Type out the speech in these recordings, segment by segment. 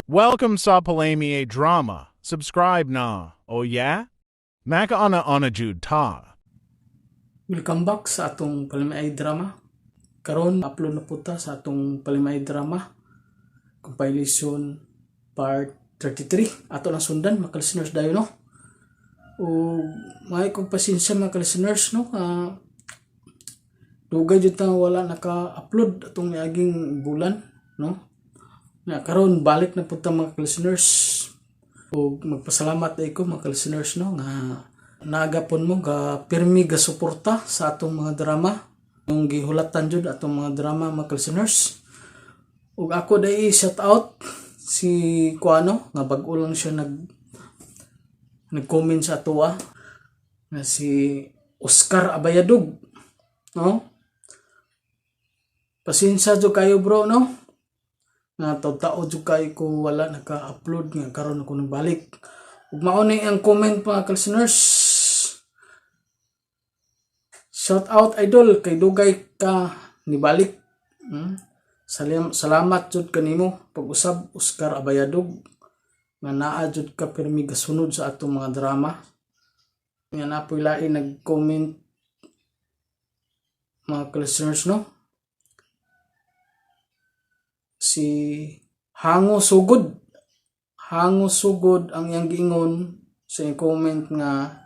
Welcome sa Palami Drama. Subscribe na. Oh yeah? Makaana ana jud ta. Welcome back sa atong Palami Drama. Karon upload na po ta sa atong Palami Drama compilation part 33. Ato lang sundan mga listeners dayon, no. O may kong pasensya, mga listeners, no. Dugay jud ta wala naka-upload atong niaging bulan, no. Na karon balik na po ta, mga listeners. Ug magpasalamat ay ko, mga listeners, no, nga naagapon mo ga pirmi ga suporta sa atong mga drama, yung gihulatan jud atong mga drama, mga listeners. Ug ako dai shout out si kuano nga bag-o lang siya nag-comment sa atoa nga si Oscar Abayadog, no. Pasensya jud kayo, bro, no, nga tao jud kayo ko wala naka-upload, nga karon ako nagbalik. Ug mao ni ang comment, mga listeners: "Shout out, idol, kay dugay ka nibalik." Salamat jud kanimo pag-usab, Oscar Abayadog, nga naa jud ka pirmi gasunod sa atong mga drama. Nga napoy lain nag-comment, mga listeners, no, si Hango Sugod. Hango Sugod ang iyang giingon sa iyang comment nga,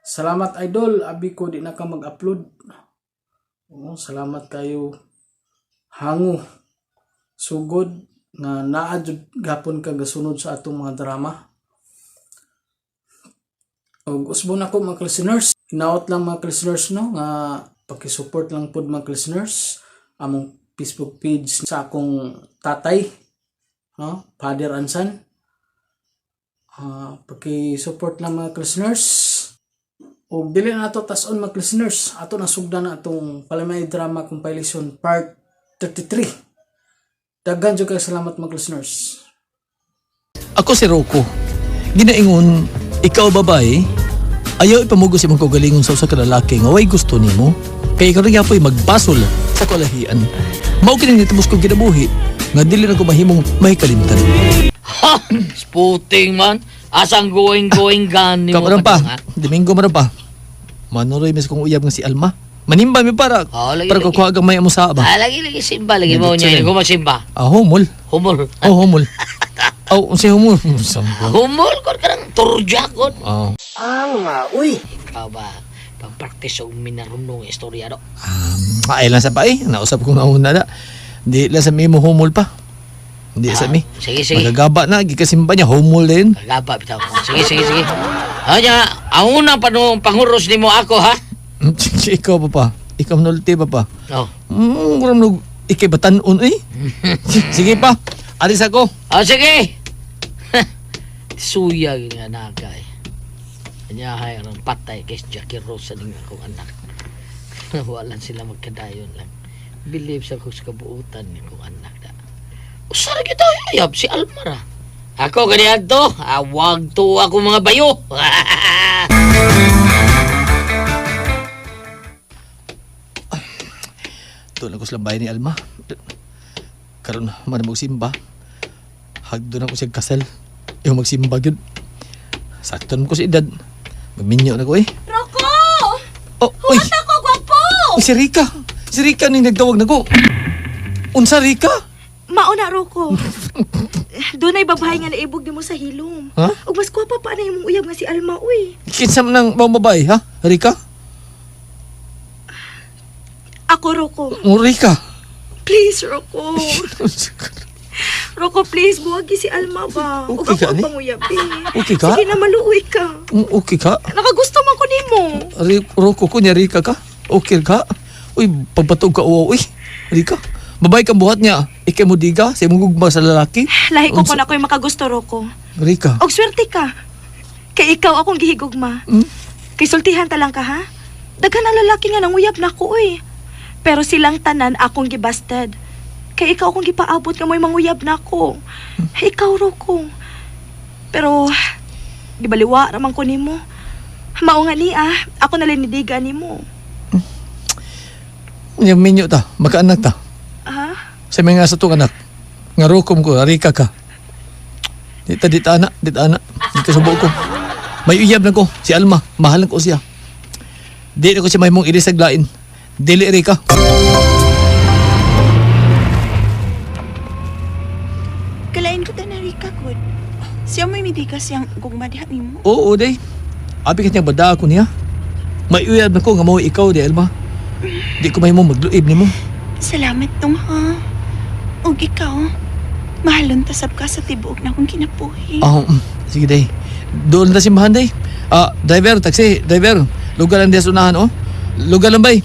"Salamat, idol, abi ko di na ka mag-upload." Oo, salamat kayo, Hango Sugod, nga naa jud gapon ka gasunod sa atong mga drama. Ug usbon ako, mga listeners, hinaot lang, mga listeners, no, nga paki-support lang pud, mga listeners, among Facebook page sa akong tatay, no, Father Ansan. Paki-support lang, mga listeners. Ug dili na nato tas-on, mga listeners, ato na sugdan na atong Palamay Drama Compilation part 33. Daghan jud kayo salamat, mga listeners. Ako si Rocco. Ginaingon, ikaw babae, ayaw ipamugos imong kaugalingon sa usa ka lalaki nga way gusto nimo. Kay ikaw rin yapoy magbasol sa kalahian. Mao kini nitubos kong kinabuhi nga dili na ko mahimong mahikalimtan. Ha! Sputing man. Asang going going gani mo? Kaparan pa, Kadung, ha? Domingo man pa. Manuroy mes kong uyab nga si Alma. Manimba mi para Oh, lagi, para lagi. kukuha gamay mo sa ba. Ah, lagi lagi simba lagi mo Nandito niya. rin. Ko masimba. Ah, humol. Humol. Oh, humol. Oh, unsay humol? Sampo. Humol kon kanang turja kon. Oh. Ikaw ba pag-practice og minarunong istorya do? Ay lang sa pa eh. Nausap ko nga una na. Di lang sa mi mo humol pa. Hindi sa mi. Sige, sige. Magagaba na, gikasimba niya, humol din. Gaba bitaw. Sige, sige, sige. Anya, ang unang panong panguros nimo ako, ha? Ikaw pa pa. Ikaw nulti pa pa. Oh. Kuram nung ikay batanon eh. Sige pa. Alis ako. Oh, sige. Suya gini anak ay. Anya hay aron patay kay Jackie Rose sa ning akong anak. Wala sila magkadayon lang. Believe sa ko sa kabuutan ni akong anak da. Usa ra gyud ayab si Almara. Ako kaniadto, awag to ako mga bayo. Ito na ko sa bahay ni Alma. Karon man magsimba. Hagdo na ko siya kasal. Yung magsimba gyud. Sakto naman ko sa edad. Magminyo na ko eh. Rocco! Oh, uy! Huwat ako, gwapo! Uy, si Rika! Si Rika ning nagtawag na ko. Unsa, Rika? Mauna, Rocco. Doon ay babae nga naibog nimo sa hilom. Ha? Ug mas gwapa pa na imong uyab nga si Alma, uy. Kinsa man ang mga babae, ha? Rika? Ako, Rocco. O, Rika? Please, Rocco. Rocco, please, buwagi si Alma ba? Ug Okay ako ka, ang ni? panguyabi. Okay ka? Sige na, maluoy ka. Okay ka? Nakagusto man ko nimo. Roko ko niya, Rika ka? Okay ka? Uy, pagpatog ka, uwaw, uy. Rika, babae kang buhat niya. Ikay mo diga, sa imong gugma sa lalaki. Lahi ko Unsa- kung ako'y makagusto, Rocco. Rika, Og swerte ka. Kay ikaw akong gihigugma. Kay sultihan ta lang ka, ha? Daghan ang lalaki nga nanguyab na ko, uy. Pero silang tanan akong gibasted. Kay ikaw akong gipaabot nga mo'y manguyab na ako. Ikaw, Rocco. Pero, di baliwa raman ko nimo. Mao nga ni ah, ako nalinidiga nimo. Unya minyo ta, magkaanak ta. Ha? Sa mga sa itong anak, nga rukom ko, Rika ka. Dita, dita ana, dita ana. Dito sa buko. May uyab na ko, si Alma. Mahal ko siya. Di na ko siya may mong ilisag lain. Dili Rika. Kalain ko ta na Rika gud. Siya may midika siyang gugma diha nimo. Oo, day. Abi ka niya bada ako niya. May uyab na ko nga mao ikaw di Alma. Di ko may mo magluib nimo. Salamat tong ha. Ug ikaw, mahalon ta sab ka sa tibuok na akong kinabuhi. Ah, sige day. Doon na simbahan day. Ah, driver, taxi, driver. Lugar lang diya sa unahan, oh. Lugar lang bay.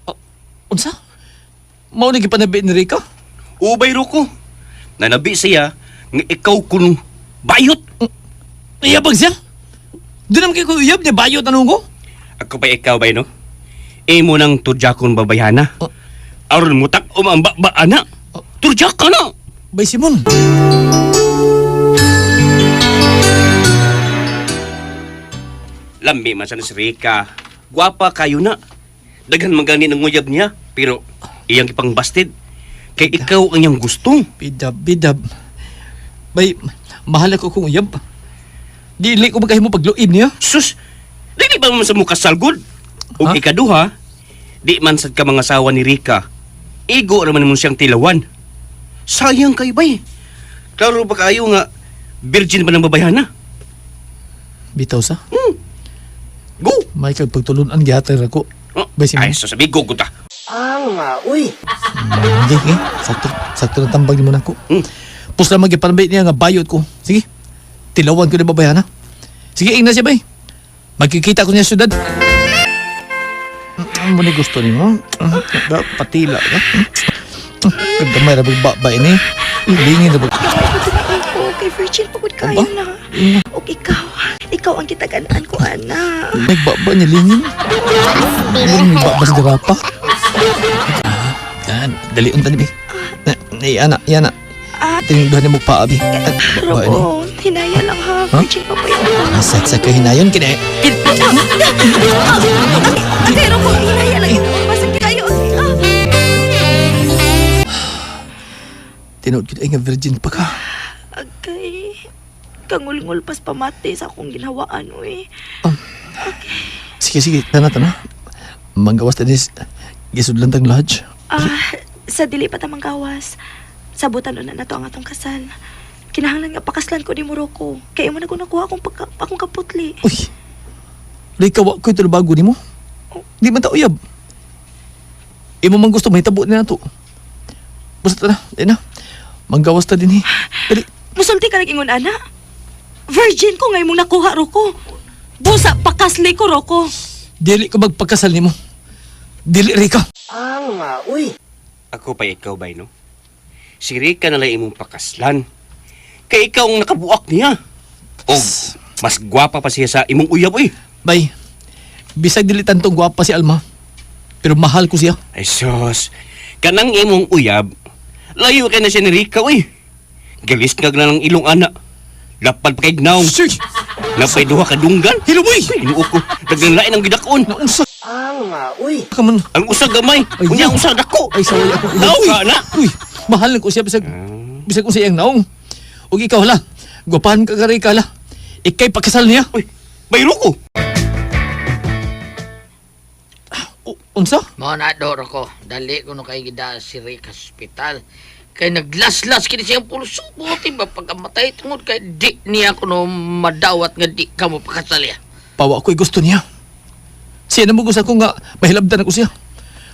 Ah, unsa? Mao ni gipanabi ni Rica? Ubay ko. Nanabi siya nga ikaw kun bayot. Iyabag siya? Doon naman kayo ko iyab niya, bayot anong ko? Ako pa ikaw bay no? Imo nang turjakon babayhana. Oh. Aron mutak umamba ba ana. Oh. Turjak ka na. Bay Simon. Lambi man sa si Rika. Gwapa kayo na. Daghan man gani ng uyab niya, pero iyang ipangbasted. Kay ikaw ang iyang gusto. Bidab, bidab. Bay, mahal ako kong uyab. Dili ko magkahimo pagluib niya. Sus, dili ba man sa mukha salgod? O Ha? ikaduha, di man sad ka mga asawa ni Rika. Igo raman mo siyang tilawan. Sayang kayo bay. Klaro ba kayo nga virgin ba ng babayhana? Bitaw sa. Go! May kag pagtulunan gihatag ra ko. Oh, Bay Simon. ay, sasabi, go ko ta. Sige, sige. Sakto, sakto na tambag ni mo na ko. Pus lang magipanabay niya nga bayot ko. Sige. Tilawan ko ni babayhana. Sige, ingna siya bay. Magkikita ko niya sa syudad. Ano mo ni gusto nimo? Patila ka. Gamay ra ba ba ini? Lingin ra ba? Gamay pa tumain ko kay virgin pagod kayo Aba? na. Ug ikaw, ikaw ang kitaganaan ko ana. Nagbaba niya lingin. Ano ba sa garapa? Ah, dali unta ni bi. Ay, ana, yana. Ah. Tinigduhan ni mo pa abi. Ba ini? Roko, hinaya lang ha. Virgin pa pa yun. Sa sa kahinayon kini. Ate Roko, hinaya lang ito. Masakit kayo. Ah. Tinuod gid ay nga virgin pa ka. Agay. Kangulngul pas pamati sa akong ginhawaan, uy. Sige, sige, tana tana. Manggawas ta nis gisudlan tang lodge. Ah, sa dili pa tamang gawas. Sabutan na nato ang atong kasal. Kinahanglan nga pakaslan ko ni Morocco. Kaya mo na ko nakuha akong, pagka, akong kaputli. Uy. Rika wa ko'y tulbago nimo. Di man ta uyab. Imo man gusto mahitabo ni nato. Basta tana, di na. Manggawas ta din eh. Dali. Musulti ka nag-ingon, ana. Virgin ko ngay mong nakuha, Roko. Busa, pakasli ko, Roko. Dili ko magpakasal nimo. Dili Rika. Ako pa ikaw bay no? Si Rika na lang imong pakaslan. Kay ikaw ang nakabuak niya. O, mas gwapa pa siya sa imong uyab eh. Bay. Bisag dili tantong gwapa si Alma. Pero mahal ko siya. Ay sus, kanang imong uyab, layo kay na siya ni Rika uy. Galis nga na ng ilong ana. Lapad pa kay gnaw. Shush! Napay duha ka dunggan. Hiluboy! Uy, Ginoo ko. Daghang lain ang gidakon. Naunsa? Uy! Kaman. Ang usa gamay, Ay, unya ang usa dako. Ay, saway ako. Naw Uy! ka na. Uy! Mahal ko siya bisag bisag kung siyang naong. Ug ikaw hala. Gwapahan ka ka Rika hala. Ikay pakasal niya. Uy, bayro ko. Unsa? Mao na do ko. Dali ko no kay gida si Rick sa ospital. Kay naglaslas kini siyang pulso. Buti ba pagkamatay tungod kay di niya kuno madawat nga di ka mo pakasal ya. Pawa ko'y gusto niya. Siya na mo gusto ko nga mahilabdan ako siya.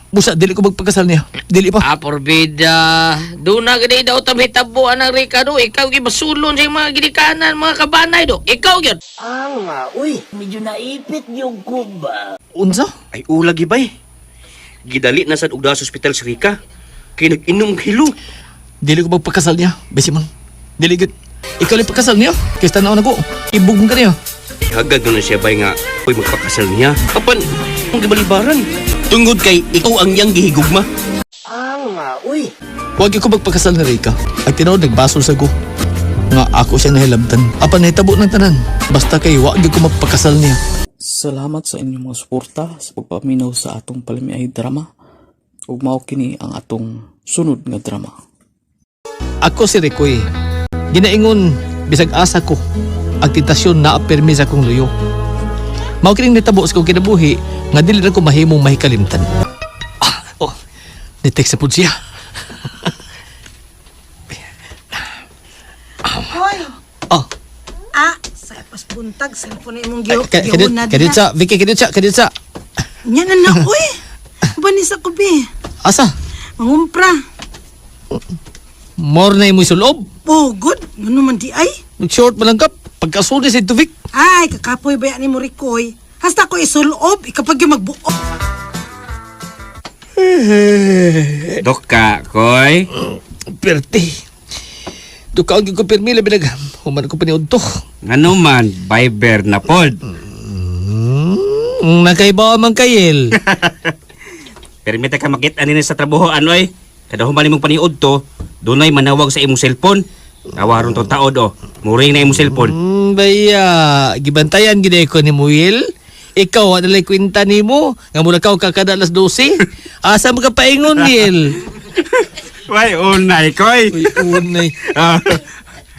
Busa dili ko magpakasal niya. Dili pa. Ah, porbida. Doon na gani daw tam hitabo anang Rika do. Ikaw gi basulon sa mga ginikanan, mga kabanay do. Ikaw gyud. Unsa? Ay ulag gibay. Gidali na sad og sa ospital si Rika. Kay nag-inom og hilo. Dili ko magpakasal niya. Besi man. Dili gud. Ikaw lang pakasal niya. Kaysa tanaw na ko. Ibog mo ka niya. Hagag na siya bay nga uy magpakasal niya. Apan ang gibalibaran. Tungod kay ikaw ang iyang gihigugma. Huwag ko magpakasal ni Rika. At tinuod nagbasol sa ko. Nga ako siya nahilabtan. Apan nahitabo ng tanan. Basta kay wag ko magpakasal niya. Salamat sa inyong mga suporta sa pagpaminaw sa atong palamiay drama. Ug mao kini ang atong sunod nga drama. Ako si Ricoy. Ginaingon bisag asa ko ang tentasyon na pirmi sa akong luyo. Mao kining nitabo sa akong kinabuhi nga dili na ko mahimong mahikalimtan. Ah, oh, ni-text na pud siya. Hoy, Oh, ah, sa pas buntag cellphone imong ay, gihuna kadit sa, Vicky, kadit sa, kadit sa. Nya na na oy. Uban sa ko bi. Asa? Mangumpra. More na imo sulob. Oh, good. Ngano man di ay? Nag-short man lang ka. Pagkasuli sa ito, Vic. Ay, kakapoy ba ni mo Ricoy? Hasta ko isulob ikapag yung magbuo. Doka, koy. Perti. Duka ang ko pirmi labi nag human ko paniud to. Ngano man, Viber na pod. Nakaibaw man kayel. Permita ka makita nini sa trabaho anoy. Kada human imong paniud to, dunay manawag sa imong cellphone. Tawaron tong taod oh. Muring na imong cellphone. Baya, gibantayan gid ko ni Muil. Ikaw wala lay kwenta nimo nga mula ka kada alas 12. Asa mo ka paingon, Will? Way unay koy. Uy, unay. Ah,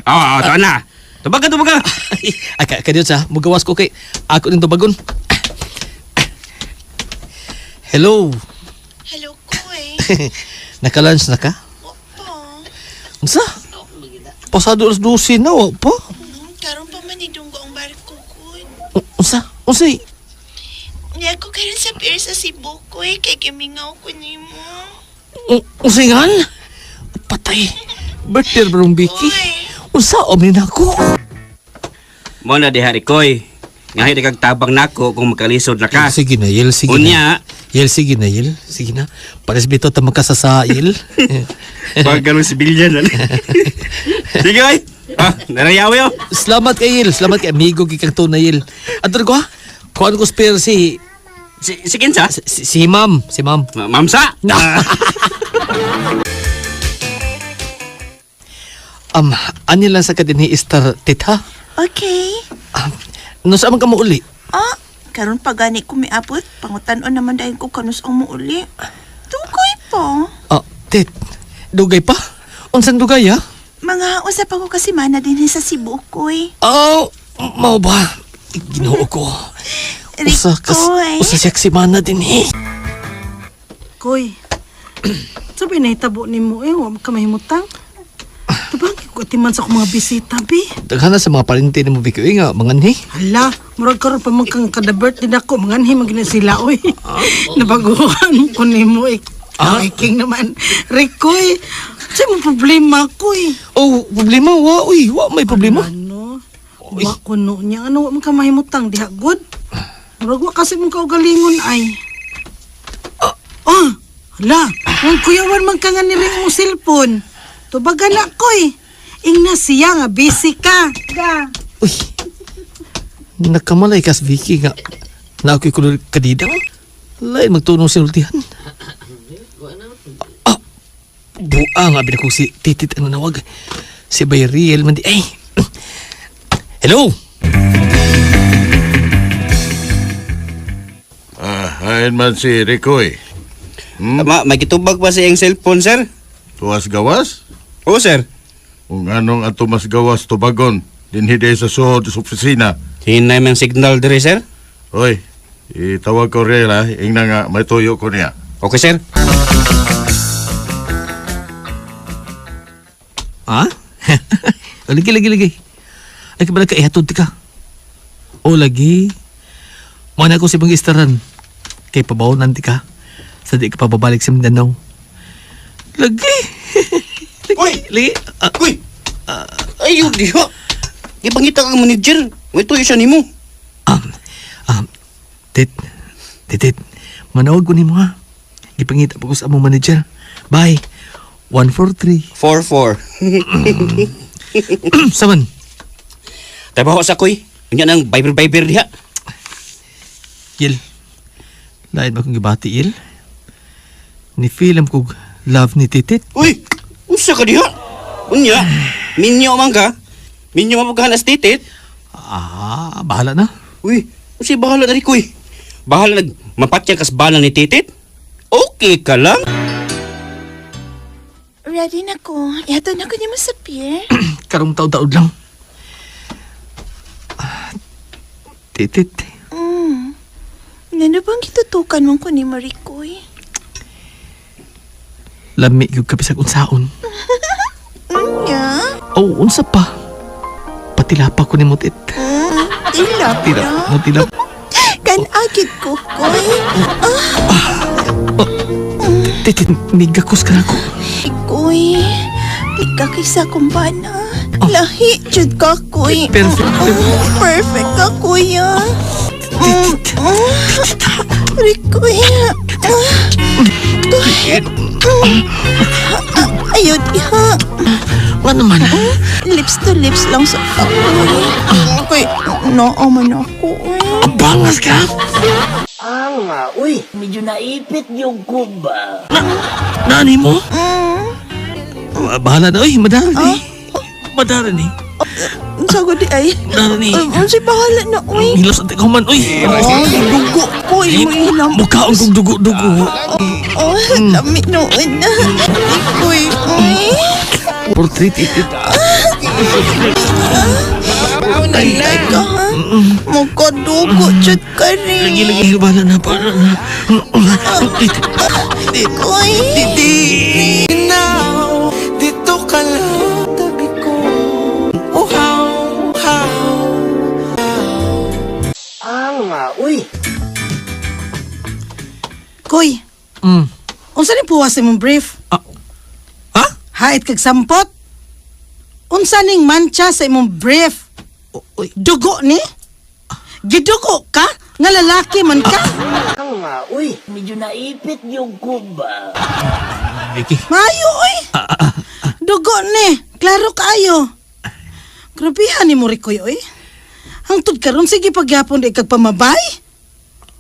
oh, oh, na. Tubag ka, tubag ka. Ay, kadiyot sa, mugawas ko kay ako ning tubagon. Hello. Hello, Koy. Naka-lunch na ka? Opo. Unsa? Pasado alas 12 na, wa pa? Karon pa man idunggo ang barko, Koy. Unsa? Unsay? Niya ko karon sa pier sa Cebu, Koy. Kay gimingaw ko nimo. Unsay ngan? Patay. Birthday bro Vicky. Unsa omni nako? Mo na diha koy. Ngayon di kag tabang nako kung makalisod na ka. Sige na, Yel. Sige na. Unya. Yel, sige na, Yel. Sige na. Pares bitaw ta magkasasa, Yel. Pag ganun sibilyan. Sige oy. Ah, narayawi oh. Salamat kay Yel. Salamat kay amigo kay kang tunay, Yel. Ato ko ha? Kuhaan ko spare si... Si, si kinsa? Si ma'am. Si ma'am. Mamsa. Ani lang sa kadinhi istar tita. Okay. No sa man ka mo uli? Ah, karon pa gani ko miabot. Pangutan-on naman dahil ko kanus ang muuli. Dugay pa. Ah, tit. Dugay pa? Unsang dugay ha? Mga usa pa ko kasi mana din sa Cebu, Koy. Oh, mao ba? Ginoo ko. Usa kas, Ricoy. usa siya semana din eh. Koy. Sabi na hitabo nimo eh, wa man ka mahimutang. Tabang ko atiman sa akong mga bisita bi. Daghan na sa mga parente nimo Vicky Uy, nga manganhi. Hala, murag karon pa man kang kada birthday nako, manganhi man gina sila oy. Nabaguhan ko nimo eh. Ah? Ay, king naman. Ricoy, sa mo problema koy. Oh, problema wa uy, wa may problema. Ano? Wa kuno niya. Ano, wa man ka mahimutang diha, good? Murag wa kasi mong kaugalingon ay. Oh, hala. Ang kuyawan man ka nga ni ring mong cellphone. Tubagan na koy. Ingna siya nga, busy ka. Ga. Uy. Nakamalay kas Vicky nga. Na ako'y kulor kadidang. Lain magtunong sinultihan. Ah, buang abi na kong si Titit ano nawag. Si Bay Riel man di ay. Hello. Ah, hain man si Ricoy. Ma, may gitubag pa sa iyang cellphone, sir? Tuwas gawas? Oo, sir. Kung anong ato mas gawas tubagon, dinhi day sa suhod sa opisina. Hinay man signal dire, sir. Hoy, itawag ko rin ha, ingna nga may tuyo ko niya. Okay, sir. Ha? Lagi, lagi, lagi. Ay, kabala ka, ihatod ka. O, lagi. Mana ko si Bang Istaran. Kay pabawonan ti ka. Sa di ka pababalik sa Mindanao. Lagi. Lagi, Uy! lagi. Ah, Uy! Ayaw diha. Ipangita kang manager. May tuyo siya nimo. um, um, tit, tit, tit. Manawag ko nimo ha. Gipangita pa ko sa among manager. Bye. 1, 4, 3. 4-4. Saman. Trabaho sa koy. Unya nang Viber-Viber diha. Yel. Lain ba kong gibati, Yel? Ni film kog love ni Titit. Uy! Usa ka diha. Unya. Minyo man ka. Minyo man pagkahanas titit. Ah, bahala na. Uy, usi bahala na rin koy. Bahala nag mapatya kas bana ni titit. Okay ka lang. Ready na ko. Ihatod na ko nimo sa pier. Karong taod-taod lang. Ah, Titit. Ngano bang gitutukan man ko ni Marikoy? Lami gyud ka bisag unsaon. Unya? Oh, unsa pa? Patilapa ko nimo, Tit. Tilap Tila, na. mo tilap. Kanagit ko, koy. Titit, migakos ka na ko. Koy, ika kaysa akong bana. Lahi, jud ka, koy. Perfect. Oh, perfect ka, kuya. Titit. Rikoy. Koy. Ayun, iha. Nga naman. Lips to lips lang sa akoy. Koy, noo man ako, eh. Abangas ka! Ah, uy, medyo naipit yung kuba. Nani mo? Bahala na. Uy, madara ni. Madara ni. Ang sagot di ay. Madara ni. Unsay bahala na, uy. Hilos ang tikaw man. Uy! Oh, dugo ko, imo ilam. Mukha ang kong dugo-dugo. Oh, lami noon na. Ikoy, uy. Portrait itit. Ay, ka, ha? Magkadugo, jud ka rin. Lagi, lagi. Bahala na. Bahala na. Titit. Ikoy. Now, dito ka lang tabi ko. Oh, how. Ah, uy. Koy, unsa ni puwas imong brief? Ah. Ha? Hait kag sampot? Unsa ning mancha sa imong brief? Uy. Dugo ni? Gidugo ka? Nga lalaki man ka? Ah, uy, medyo naipit yung kuba. Vicky. Maayo oy. Dugo ni, klaro kaayo. Grabehan ni mo Ricoy oy. Hangtod karon sige pagyapon di kag pamabay.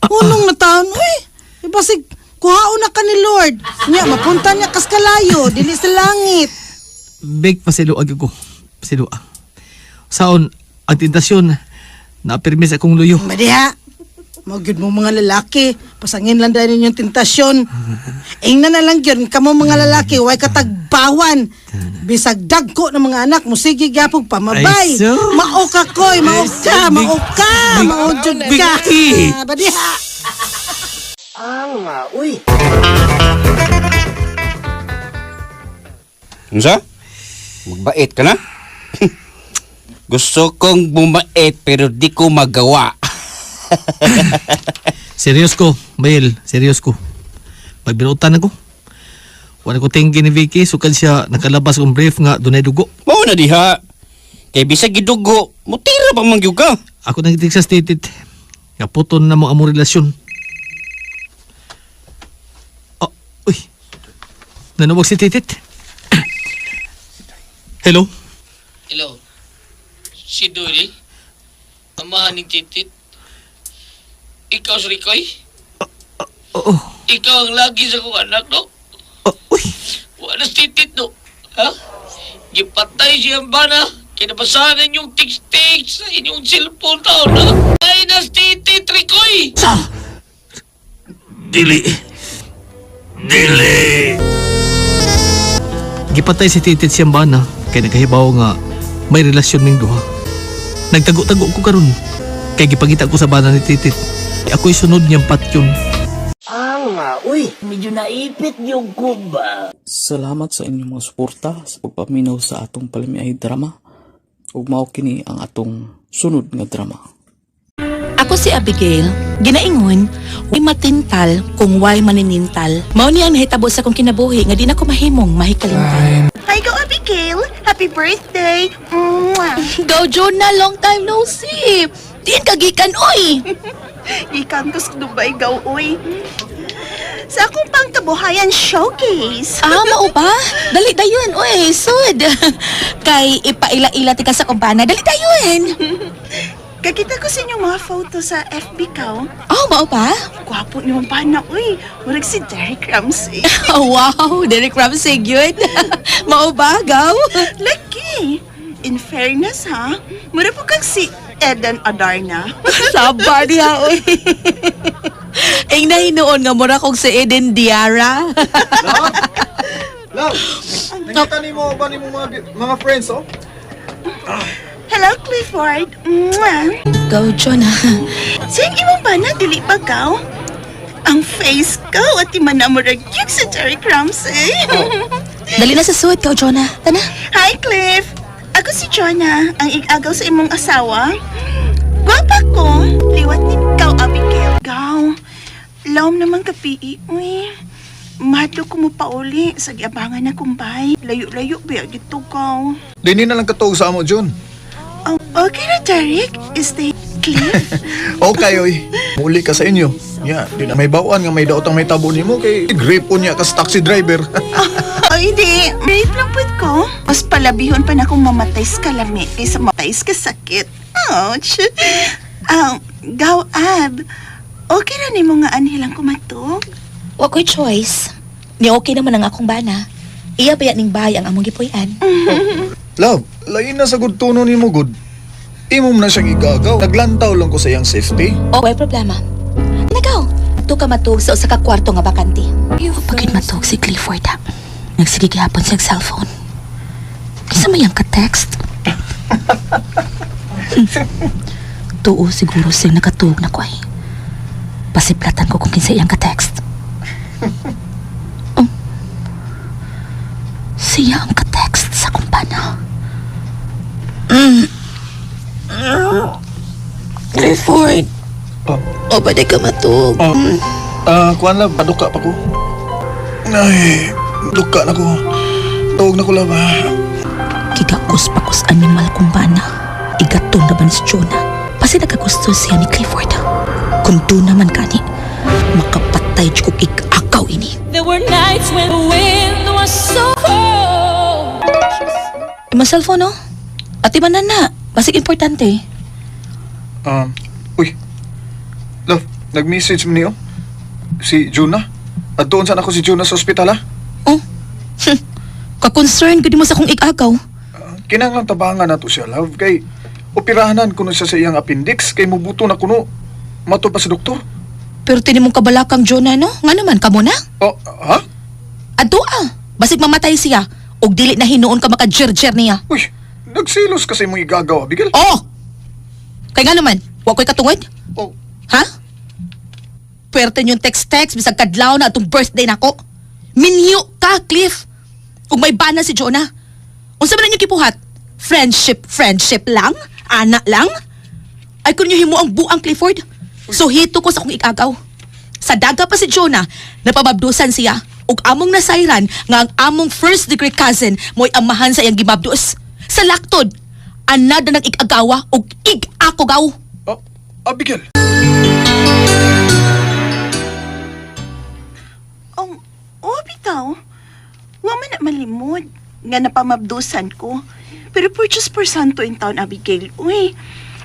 Unong na taon oy. Basig kuhaon na ka ni Lord. Nya mapunta niya kas kalayo dili sa langit. Big pasiluag ko. Pasilua. Saon, ang tentasyon, naapirmi sa akong luyo. Madiha. Mao gyud mo mga lalaki, pasangin lang dahil ninyong tentasyon. Ingna na lang gyud kamo mga lalaki, way katagbawan. Bisag dagko ng mga anak mo sige gyapon pamabay. Ay, so? Mao ka koy, mao Ay, ka, so, mao ka, mao jud ka. Vicky! Badiha. Ah, uy. Unsa? Magbait ka na? Gusto kong bumait pero di ko magawa. Serious ko, Mael. Serious ko. Pagbinutan ako. Wala ko tingin ni Vicky, sukad siya nakalabas kong brief nga dunay dugo. Mao na diha. Kay bisag gidugo, mutira pa man gyud ka. Ako nang sa stated. Nga puton na mo among relasyon. Oh, uy. Nanawag si Titit. Hello? Hello. Si Dory? Amahan ni Titit? Ikaw si Ricoy? Oo. Ikaw ang lagi sa kong anak, no? Oh, uy. Wala si Titit, no? Ha? Gipatay siya ang bana. Kinabasahan ninyong text-text sa inyong cellphone taon, ha? Ay na si Titit, Ricoy! Sa! Dili. Dili. Gipatay si Titit siyang bana kay nagkahibaw nga may relasyon ning duha. Nagtago-tago ko karon kay gipangita ko sa bana ni Titit. Ako'y sunod niyang patyon. Ah, uy, medyo naipit yung kuba. Salamat sa inyong mga suporta sa pagpaminaw sa atong palamiay drama. Ug mao kini ang atong sunod nga drama. Ako si Abigail, ginaingon, way matintal kung way maninintal. Mao ni ang nahitabo sa akong kinabuhi nga di na ko mahimong mahikalimtan. Hi, go, Abigail. Happy birthday. Mwah. Go Jonah, long time no see. Diin ka gikan oy. Gikan ko sa Dubai, gaw, uy. Sa akong pangkabuhayan showcase. Ah, mao ba? Dali dayon oy, sud. Kay ipaila-ila ti ka sa kumpana. Dali dayon. Kakita ko sa inyong mga photo sa FB ka. Oh, mao ba? Gwapo niyo ang pana, uy. Murag si Derek Ramsey. Oh, wow, Derek Ramsey gyud. Mao ba, gaw? Laki. In fairness, ha? Mura po kang si Eden Adarna. Saba niya, oy. Ing nahinuon nga mura kog si Eden Diara. Love, nakita nimo ba nimo mga friends, oh? Hello, Clifford. Mwah. Go, Jonah. Sing imong bana, dili pa gaw? Ang face ko at imanamurag yung sa Derek Ramsey. Dali na sa suot, go, Jonah. Tana. Hi, Cliff. Ako si Jonah, ang igagaw sa imong asawa. Gwapa ko. Liwat ni ikaw, Abigail. Gaw. Lawom naman ka, PE. Uy. Mahadlo ko mo pauli sa giabangan na kumbay. Layo-layo ba gito gaw. Dini na lang katuog sa amo, Jun. Oh, okay na, Derek. Stay Cliff. Okay, oy. Muli ka sa inyo. Ya, di na may bawaan nga may daotang may tabo nimo kay gripo niya kas taxi driver. Oh, hindi. Rape lang pud ko. Mas palabihon pa na akong mamatay sa kalami kaysa mamatay sa kasakit. Ouch. Gaw, Ab. Okay na nimo nga anhilang kumatog? Wa ko'y choice. Ni okay naman ang akong bana. Iya ba ning bahay ang among gipuy-an? Love, lain na sa good tono nimo good. Imo man na siyang igagaw. Naglantaw lang ko sa iyang safety. O, way problema. Nagaw, tu ka matug sa usa ka kwarto nga bakante. Pagid matug si Clifford ha. Nagsige gihapon siyang cellphone. Kinsa may ang ka-text? Tuo siguro siyang nakatuog na ko ay. Pasiplatan ko kung kinsa iyang ka-text. Oh. Siya ang ka-text sa kumpana. Clifford. Oh. O, pwede ka matug. Oh. Kuan love, paduka pa ko. Ay, duka na ko. Tuog na ko love. Ah. Gigakos pakos animal kung bana. Igaton na ba ni si Jonah? Pasi nagkagusto siya ni Clifford. Kung doon naman kani, makapatay jud kog igagaw ini. There were nights when the wind was so cold. Ima cellphone, no? At iba na na. Basig importante. Uy. Love, nag-message mo niyo? Si Juna? At doon saan ako si Juna sa ospital, ah? Oh. Ka-concern gud mo sa akong igagaw. Kinahanglan tabangan nato siya, love. Kay operahanan kuno siya sa iyang appendix kay mubuto na kuno. Mato pa sa doktor. Pero tini mong kabalakang Jonah, no? Nga naman, kamo na? Oh, ha? Adto ah. Basig mamatay siya. Og dili na hinuon ka makajerjer niya. Uy, nagsilos kasi mong igagaw, Abigail. Oh! Kay nga naman, wa ko'y katungod? Oh, Ha? Pwerte yung text-text, bisag kadlaw na atong birthday nako. Minyo ka, Cliff. Ug may bana si Jonah. Unsa man ninyo kipuhat? Friendship, friendship lang? Ana lang? Ay kun nyo himo ang buang Clifford. So hito ko sa akong igagaw. Sa daga pa si Jonah, napababdusan siya. Ug among nasayran nga ang among first degree cousin mo'y amahan sa iyang gimabdos. Sa laktod, anada nang igagawa ug ig-ako gaw. oh, Abigail. Oh, oh, bitaw. Wa man na malimod. Nga napamabdusan ko. Pero purchase per santo in town, Abigail. Uy,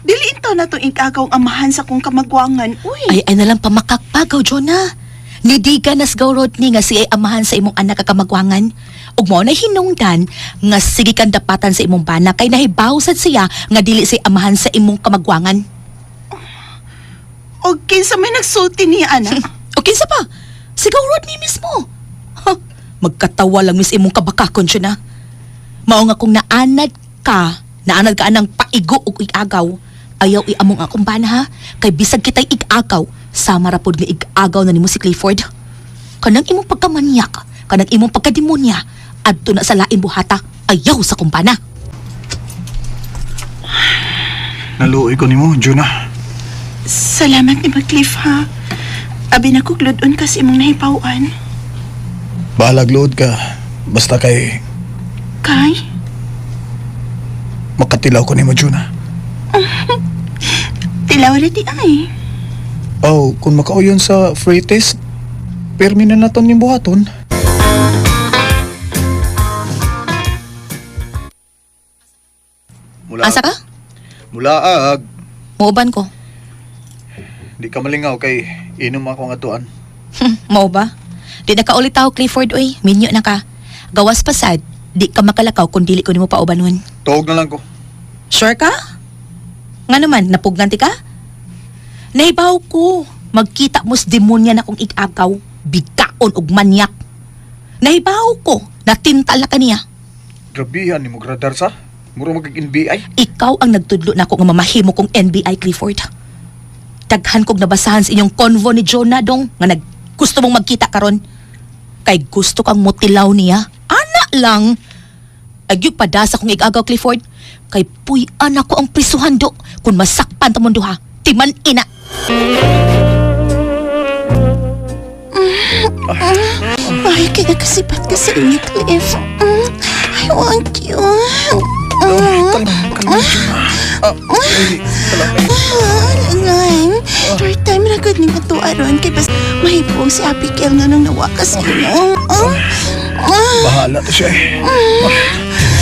dili in town na itong igagaw ang amahan sa kong kamagwangan. Uy, Ay, ay nalang pamakakpagaw, Jonah. Nidiga nas gawrod ni nga siya ay amahan sa imong anak kakamagwangan. Ug mao na hinungdan nga sige kang dapatan sa imong bana kay nahibaw sad siya nga dili siya amahan sa imong kamagwangan. O kinsa may nagsulti niya, anak. O kinsa pa? Si gawrod ni mismo. Ha, magkatawa lang mis imong kabakakon siya na. Mao nga kung naanad ka anang paigo og igagaw, ayaw iamong akong bana ha, kay bisag kita'y igagaw, sama ra pod nga igagaw na nimo si Clifford. Kanang imong pagkamanyak, kanang imong pagkademonya, adto na sa lain buhata, ayaw sa kumpana. Naluoy ko nimo, Juna. Salamat ni Cliff, ha. Abi na kugludon kasi imong nahipawan. Bahalag load ka. Basta kay Kay? makatilaw ko nimo, Juna. Tilaw rin di ay. Oh, kung makauyon sa free test, pirmi na naton yung buhaton. Mula, Asa ka? Mulaag. Muuban ko. Di ka malingaw kay inom ako nga tuan. Mao ba? Di na ka ulit tao, Clifford, oy. Minyo na ka. Gawas pasad, di ka makalakaw kung dili ko nimo paubanon. Tuog na lang ko. Sure ka? Nga naman, napugnan ti ka? Nahibaw ko. Magkita mo sa demonya na kong igagaw, bigaon og manyak. Nahibaw ko. Natintal na kaniya. Grabihan ni mo gradar sa. Muro magig NBI. Ikaw ang nagtudlo nako nga mamahimo kong NBI, Clifford. Daghan kog nabasahan sa inyong convo ni Jonah dong nga nag gusto mong magkita karon. Kay gusto kang mutilaw niya. Ana lang. Agyug padasa kong igagaw, Clifford. Kay puy-an ako ang prisuhan do kung masakpan ta mong duha. Timan ina. Ay, kaya kasipat ka sa inyo, Cliff. I want you. Kalma, kalma, Jonah. Ah, ay, kalma. Alangan. Third time na gud ning ato aron kay bas mahipong si Abigail nga nung nawa ka sa imo. Bahala to siya eh.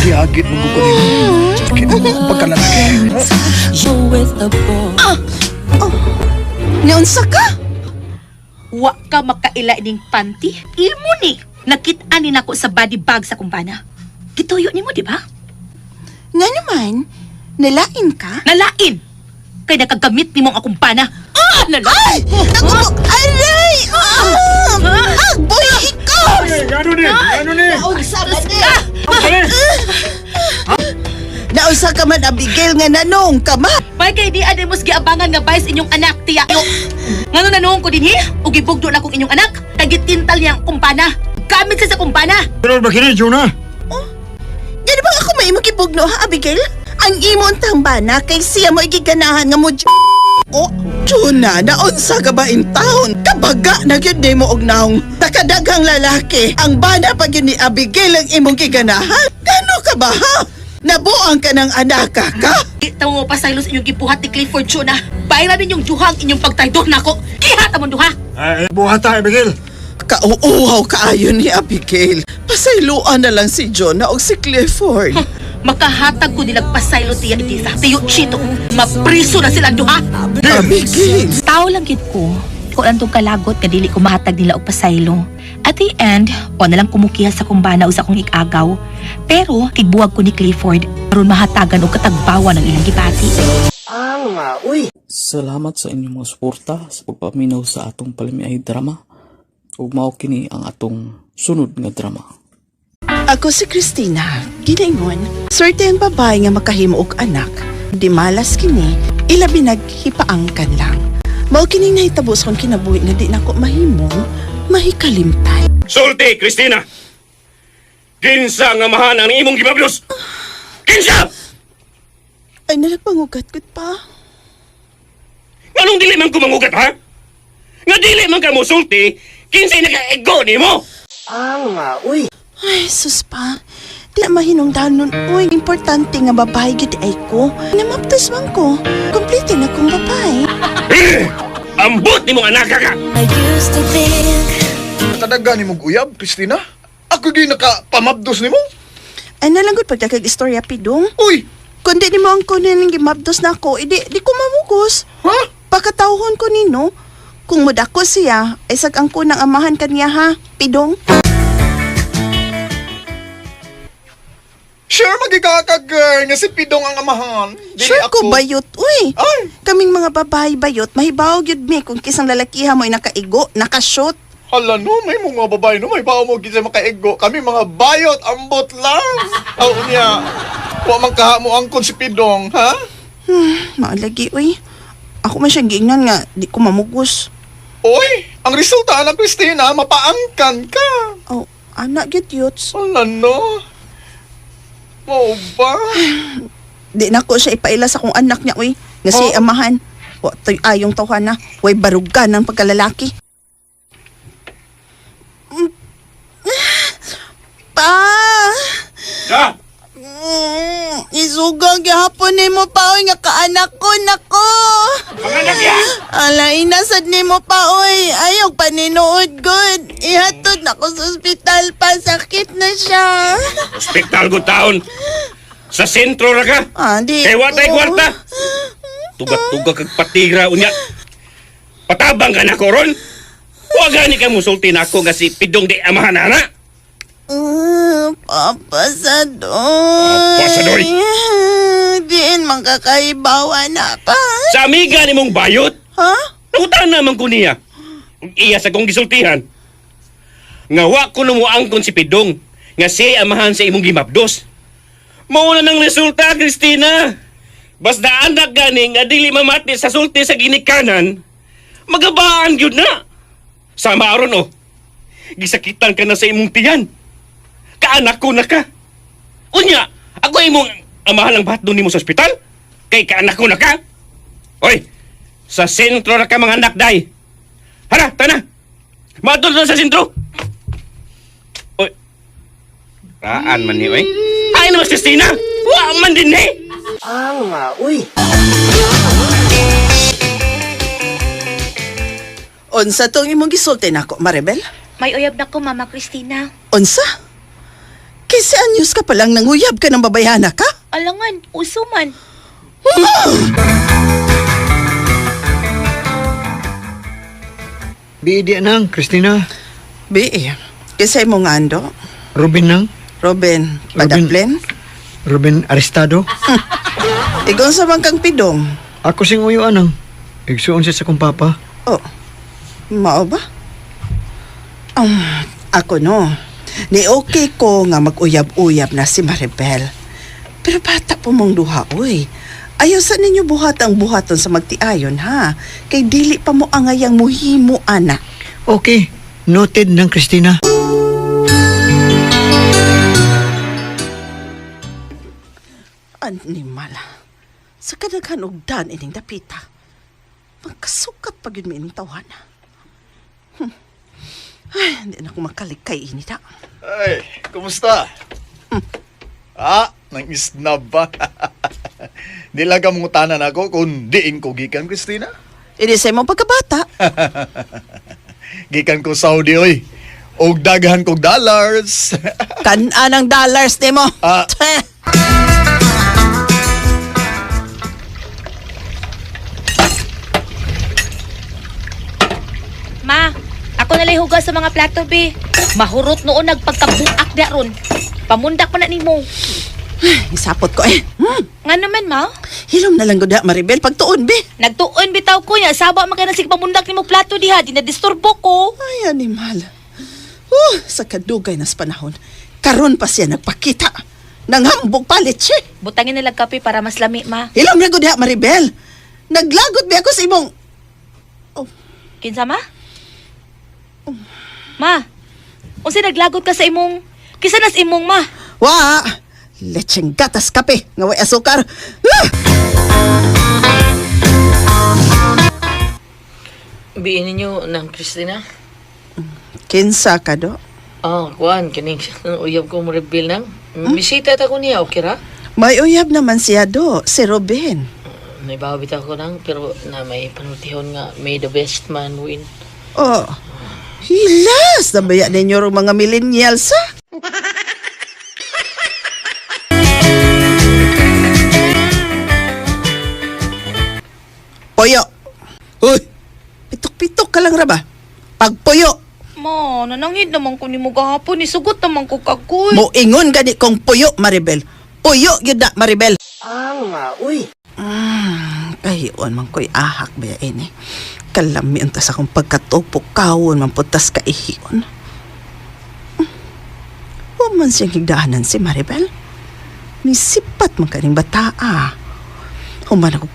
Giagit mo ko nimo. Sakit mo akong pagkalalaki. With the boy. Naunsa ka? Wa ka makaila ining panty. Imo ni. Nakit-an ni nako sa body bag sa kumpana. Gituyo nimo, di ba? Nga naman, nalain ka? Nalain! Kay nakagamit nimo ang akumpana. Ah! Nalain! Ay! Naku po! Aray! Ah! Ah! Boy, ikaw! Ano ni? Ano ni? Naunsa man eh! Naunsa ka man, Abigail, nga nanong ka man! Bay kay di ade mos giabangan nga bayas inyong anak tiya. Ngano nanuong ko dinhi? Ug gibugdo na kong inyong anak. Kay gitintal niya ang kumpana. Gamit siya sa kumpana. Pero ba kini, Jonah? Gani ba ako may imong gibugno, ha, Abigail? Ang imo ang tambana kay siya mo igiganahan nga mo ko. Juna, naunsa ka ba in taon? Kabaga na gyud nimo og naong takadaghang lalaki. Ang bana pa gyud ni Abigail ang imong giganahan. Gano ka ba ha? Nabuang ka ng anaka ka? Di ta mo pasaylo sa inyong gibuhat ni Clifford Chuna. Bayra ninyong duha ang inyong pagtraidor nako. Giha ta mong duha. Ay, buhat ta, Abigail. Kauuhaw kaayo ni Abigail. Pasayloan na lang si Jonah og si Clifford. Makahatag ko nilang pasaylo tiya Editha. Tiyo Chito. Mapriso na silang duha. Abigail! Tao lang gid ko. Ko lang tong kalagot nga dili ko mahatag nila og pasaylo. At the end, o na lang kumukiha sa kumbana o sa akong ikagaw. Pero tigbuwag ko ni Clifford aron mahatagan og katagbawan ang ilang gibati. Salamat sa inyong mga suporta sa pagpaminaw sa atong palamiay drama. Ug mao kini ang atong sunod nga drama. Ako si Christina, ginaingon. Swerte ang babae nga makahimo og anak. Di malas kini, ilabi naghipaangkan lang. Mao kining nahitabo sa akong kinabuhi nga di nako mahimong mahikalimtan. Sulti, Christina! Kinsa nga mahan ang imong gibablos? Kinsa! Ay nalagpangugat gud pa. Nganong dili man ko mangugat, ha? Nga dili man ka mosulti, kinsay nakaego nimo? Ay, sus pa. Di na mahinungdan nun. Uy, importante nga babae gid ay ko. Namaptos man ko. Komplete na kong babae. Eh! Ambot nimong anak ka! I used to think Kadaga ni mong uyab, Christina. Ako gyud nakapamabdos nimo. Ay nalanggod pagdakag istorya pidong. Uy, Kundi ni mo ang kunin ng gimabdos na ako, idi, di ko mamugos. ha? Pakatawhon ko nino. Kung mudako siya, ay sag ang kunang amahan kaniya ha, pidong. Sure magigaka girl nga si Pidong ang amahan. Dili Sure ko ako. bayot, uy. Ay, Kaming mga babae bayot, mahibaw gyud mi kung kisang lalakiha mo ay nakaigo, nakashoot. hala no, may mga babae no, may bao mo gid sa makaego. Kami mga bayot, ambot lang. Aw niya. Wa man kaha mo angkon si Pidong, ha? Maalagi, uy. Ako man siyang giingnan nga, di ko mamugos. Oy, ang resulta anak Christina, mapaangkan ka. Oh, anak gyud yuts. Hala no. Mao ba? Di na ko siya ipaila sa kong anak niya, uy. Nga siya Oh. amahan. Wa to'y ayong tawhan na. Way barugan ng pagkalalaki. Pa! Da! Isugang gihapon nimo pa oy nga kaanak ko nako. Panganak ya! Ala inasad nimo pa oy. Ayaw paninuod gud. Ihatod nako sa ospital pa sakit na siya. Hospital ko taon! Sa sentro ra ka! Ah, di. Kay wa tay ko. kwarta! Tugat-tuga kag patigra unya. Patabang ka na ko ron! Wa gani ka musulti na ako nga si Pidong di amahan ana! Ah, Papa Sadoy. Papa Sadoy. Diin man kakaibawa na pa. Sa amiga ni mong bayot! Ha? Nangutan naman ko niya. Ug iya sa kong gisultihan. Nga wa ko numuangkon si Pidong. Nga siya amahan sa imong gimapdos. Mao na ng resulta, Christina. Basta anak gani nga dili mamati sa sulti sa ginikanan, magabaan gyud na. Sama aron oh. Gisakitan ka na sa imong tiyan. Kaanak ko na ka. Unya, ako imong amahan ang bahat nimo sa ospital? Kay kaanak ko na ka. Oy, sa sentro na ka mga anak day. Hara, tana. Maadto na sa sentro. Oy. Raan man ni oy. Ay naman si Christina. Wa man din eh. Unsa tong imong gisulti nako, Maribel? May uyab na ko, Mama Christina. Unsa? Kaysa anyos ka palang nanguyab ka ng babayhana ka? Alangan, uso man. Biidi nang, Christina. Bi, kaysa imong ando? Robin nang. Robin, padaplin? Robin Arestado. Igon sa bangkang pidong. Ako sing uyo anang. Igsuon siya sa kong papa. Oh, mao ba? Ako no. Ni okay ko nga mag-uyab-uyab na si Maribel. Pero bata po mong duha, uy. Ayaw sa ninyo buhat ang buhaton sa magtiayon, ha? Kay dili pa mo angayang muhimo, ana. Okay, noted ng Christina. Animal. Sa kadaghan og dan ining dapita. Magkasukat pag yun may ining tawhana. Ay, hindi na ako makalikay ini ta. Ay, kumusta? Ah, nang isnab ba? Nilaga mong tanan ako kung diin ko gikan, Christina. Ini sa imong pagkabata. Gikan ko Saudi, oy. Og daghan kog dollars. Kan-an ang dollars nimo. Ah. Ma, ako nalay hugas sa mga plato, be. Mahurot noon nagpagkabuak da ron. Pamundak pa na nimo. Isapot ko eh. Nga naman, ma? Hilom na lang gud Maribel pagtuon be. Nagtuon bitaw ko niya. Saba man kay na sige pamundak nimo plato diha. Di na disturbo ko. Ay, animal. Sa kadugay nas panahon. Karon pa siya nagpakita. Nanghambog palit siya. Butangin nila kape para mas lami, ma. Hilom na gud Maribel. Naglagot bi ako sa imong Kinsa, ma? Ma, unsa naglagot ka sa imong... Kisa nas imong, ma? Wa! Lecheng gatas kape nga way asukar. Ah! Biin ninyo ng Christina? Kinsa ka do? Ah, kuan, kining uyab ko mo reveal nang. Bisita ta ko niya, okay ra? May uyab naman siya do, si Robin. May bawit ako nang, pero na may panultihon nga, may the best man win. Oh. Hilas! Nabaya ninyo rong mga millennials, ha? Puyo! Uy! Pitok-pitok ka lang ra ba? Pagpuyo! Ma, nanangid naman ko nimo gahapon. Isugot naman ko kagoy. Moingon gani kong puyo, Maribel. Puyo gyud na, Maribel. Uy! Kahion man ko'y ahak ba ini. Kalami unta sa akong pagkatupok kawon man putas kaihion. Wa man siyang higdaanan si Maribel. Nisipat man kaning bataa. Human ako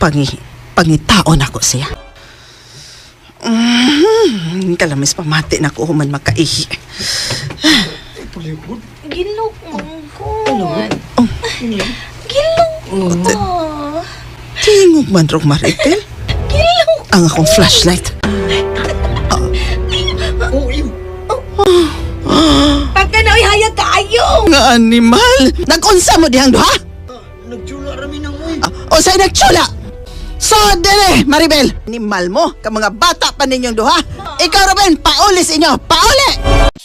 pangitaon ako siya. Kalamis pamati na ako human makaihi. Gilok man ko. Gilok ma. Tingog man rong Maribel. Gilok. Ang akong flashlight. Pagka na, oy, hayag kaayo. Nga animal! Nag-unsa mo dihang duha? Nagtsula rami nang uy. O sa'yo nagtsula! So, dere, Maribel! Animal mo, ka mga bata pa ninyong duha! Ikaw, Ruben, pauli sa inyo! Pauli!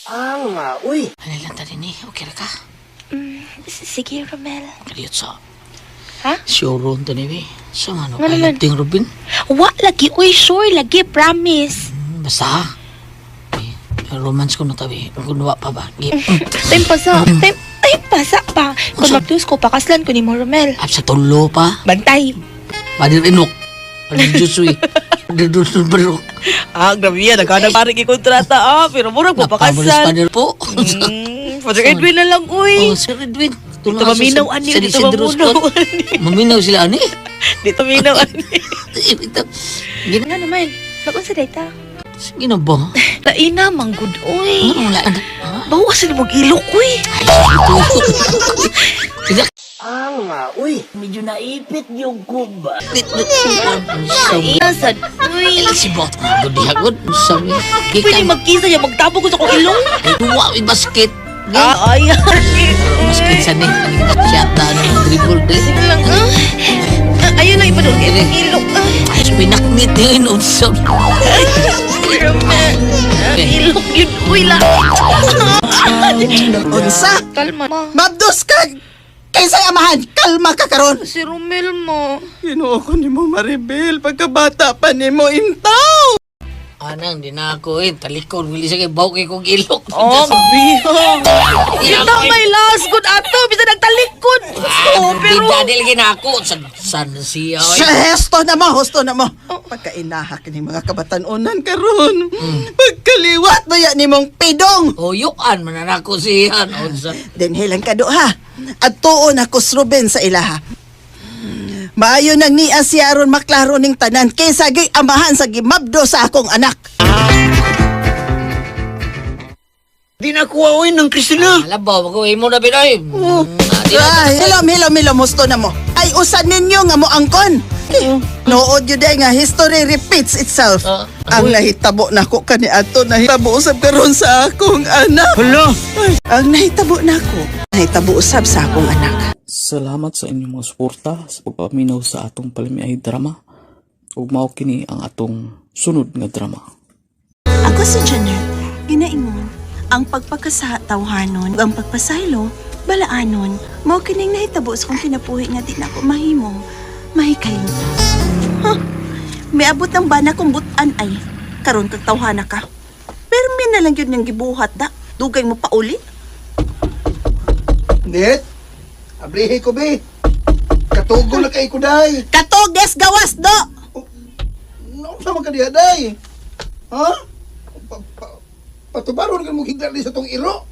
Ano lang ta din eh, okay ra ka? Sige, Romel. Kaliyot sa... Ha? Sure to ni eh. Sa ano, Nga naman. ting Robin? Wa lagi, uy, sure lagi, promise. Basta ha? Eh, romance ko na tabi. Kung wa pa ba? Time pasa, time pasa pa. Kung magdus ko, pakaslan ko ni mo, Romel. Ap sa tulo pa. Bantay. Padir inok. Padir Jusui. Padir Dusui Barok. Ah, grabe yan. Naghanap parang ikontrata, ah. Pero murag Napamulis padir po. Father Edwin na lang, uy. Oh, Sir Edwin. Dito maminaw ani, Sa dito Isidro mamunaw Scott. Maminaw sila ani. Dito minaw ani. Ito. Nga naman, mag-unsa day ta? Sige na ba? Laina, manggod, uy. Ano wala? Bawas na mong ilok, uy. Alma, uy. Medyo naipit yung kuba. Nasad, uy. Si Bot. Gud, Sabi. Pwede magkisa niya, magtabo ko sa kong ilong. Ay, duwa, may basket. Ah, ay. Basket sa ni. Siya ta, ano, dribble. Sige lang, ah. Ah, Ayun lang, ipadol kayo ng ilok. Ah. Ay, pinaknit yun. Usap. Pero, man, ilok yun, uy lang. Unsa? Kalma, ma. Mabdos ka! Kaysa'y amahan, kalma ka karon. Si Romel mo. Ginoo ko nimo Maribel, pagkabata pa nimo intaw. Anang, di na ako eh. Talikod, wili sa kay baw kay kong ilok. Oh, bihong. Ito may last good ato, bisa nagtalikod. Oh, pero... Di lagi na ako. San siya, oy. Siya, hesto na mo, husto na mo. Pagkainahak ni mga kabatanunan karon. Pagkaliwat ba ya nimong pidong? O, yukan, mananako siya. Unsa. Denhilan ka do ha. At tuon ako Ruben sa ilaha. Maayo nang niya siya aron maklaro ning tanan kaysa gay amahan sa gimabdo sa akong anak. Di na kuha oy ng Christina. Labaw, mag mo na binoy. Oh. Ay, hilom, hilom, hilom, husto na mo. Ay, usan ninyo nga mo angkon. Nood yun day nga, history repeats itself. Ang nahitabo nako kaniadto, nahitabo usab karon sa akong anak. Hala! Ay, ang nahitabo nako, nahitabo usab sa akong anak. Salamat sa inyong mga suporta sa pagpaminaw sa atong palamiay drama. Ug mao kini ang atong sunod nga drama. Ako si Janet, ginaingon, ang pagpakasa tawhanon, ang pagpasaylo, balaanon, mao kining nahitabo sa kong kinabuhi nga di na ako mahimong mahikalimtos. Huh, miabot ang bana kong butan ay, karon kag tawhana ka. Pero na lang yun yung gibuhat da, dugay mo pa uli. Net, ablihi ko be. Katugo na kay ko day. Katog des gawas do! Naunsa man ka diha day? Ha? Patubaron ka mo higda di sa tong iro.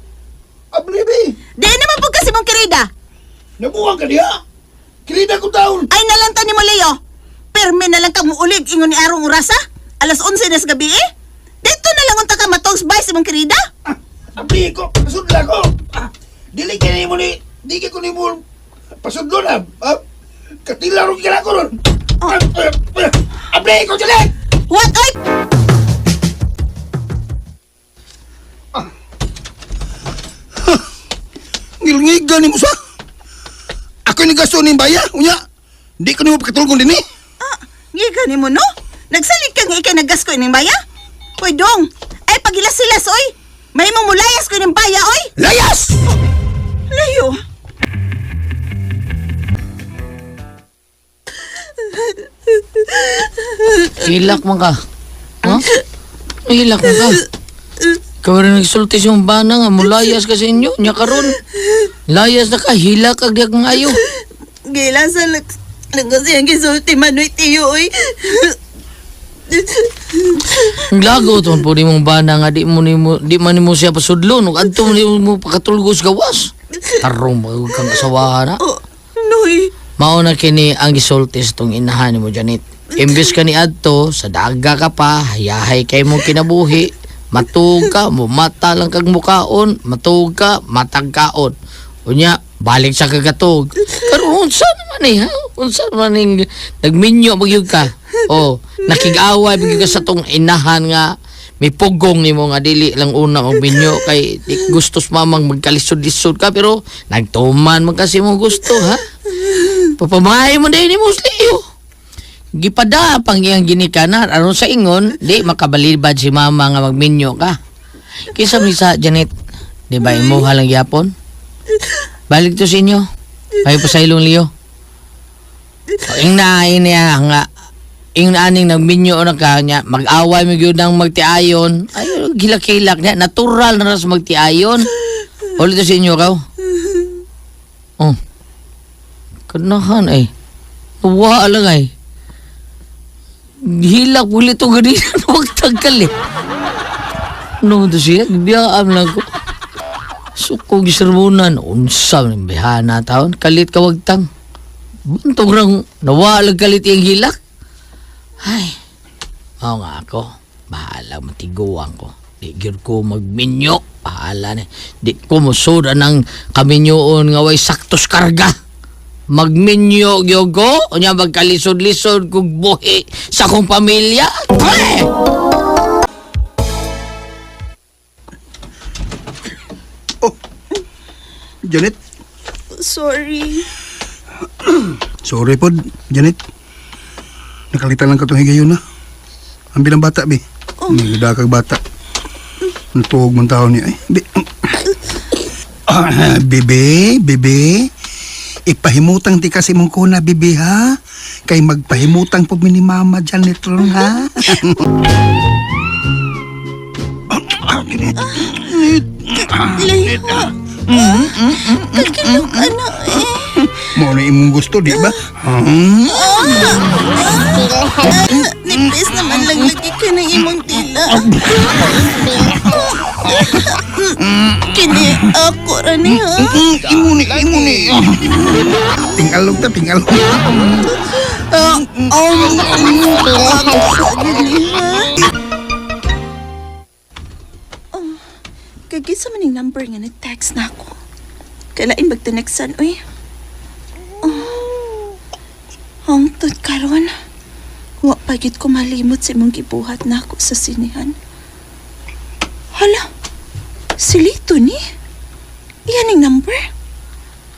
Abli be. Di naman po kasi mong kirida. Nabuwang ka diha. Kirida ko taon. Ay nalanta ni mo Leo. Perme na lang ka muulig ingon ni arong orasa. Alas 11 na sa gabi eh. Dito na lang unta ka matogs bay sa mong kirida. Abli ko, pasudla ko. Ah, dili kay nimo ni, di kay ko nimo pasudlo na. Ah, katila ro kira ko ron. Ah, ah, ah, Abli ko dili. What oy? Ngilngigan nimo sa. Ako ni gasto ning baya, unya. Di ko nimo pakatulgon dinhi. Ngiga ni mo no? Nagsalig ka nga ikay naggasko ining baya? Hoy dong, ay pagilas-silas oy. Mahimong mulayas ko ining baya oy. Layas! Layo. Hilak man ka. Ha? Hilak man ka. Ikaw rin nagsulti sa mong bana nga, mulayas ka sa inyo, nya karon. Layas na ka, hilak ka diag nga ayo. Gila sa lag kasi ang gisulti manoy tiyo oy. Ang lago to po di mong bana nga di mo nimo di man nimo siya pasudlon ug adto mo nimo pakatulgos gawas. Tarong mo kang asawahan na. Noy. Mao na kini ang gisulti sa tong inahan nimo Janet. Imbes ka ni adto sa daga ka pa, hayahay kay mo kinabuhi, matug ka, mumata lang kag mukaon, matug ka, matag kaon. Unya, balik sa kagatog. Karon unsa naman eh, ha? Unsa naman ning nagminyo magyud ka. Oh, nakig-away magyud ka sa tong inahan nga may pugong nimo nga dili lang una magminyo kay di gustos mamang magkalisod-lisod ka pero nagtuman man kasi mo gusto ha. Papamahay mo dahil ni Muslio. Gipada pang iyang ginikanan aron sa ingon di makabalibad si mama nga magminyo ka. Kisa misa Janet, di ba imuha lang gyapon? Balik to sa inyo. Ay pa sa ilong Leo. O, ing na niya nga ing aning nagminyo na ka niya mag-away mo gyud ang magtiayon ay gilak-gilak niya natural na ras magtiayon ulit to sa inyo kaw oh kanahan ay wa lang ay hilak ulit to ganina wag tagkal eh no to siya biyaan lang ko. Suko gisermonan unsa man bihana taon kalit ka wagtang. Buntog rang nawalag kalit iyang hilak. Ay, mao nga ako. Bahala matiguang ko. Di gyud ko magminyo. Bahala ni. Di ko musuda ng kaminyoon nga way saktos karga. Magminyo gyud ko. Unya magkalisod-lisod kog buhi sa akong pamilya. Ay! Janet, Sorry. sorry pod, Janet. Nakalitan lang ka itong higayon na. Ang bilang bata, bi. Oh. Nagdakag bata. Natuog man tao niya. Eh. Bi. Ah, bebe, bebe. Ipahimutang ti kasi mong kuna, bebe, ha? Kay magpahimutang po mi ni mama Janet ron, ha? Leo. Kakilok ano eh. Mo na imong gusto, di ba? Hmm? Nipis naman lang lagi ka ng imong tila. Kini ako ra ni ha. Imo ni, imo ni. Tingalog ta, tingalog. Kagisa man yung number nga nag-text na ako. Kailain bagtinexan, uy. Oh. Hangtod karon. Wa pa gyud ko malimot sa imong gibuhat na ako sa sinihan. Hala, si Lito ni? Iyan ang number.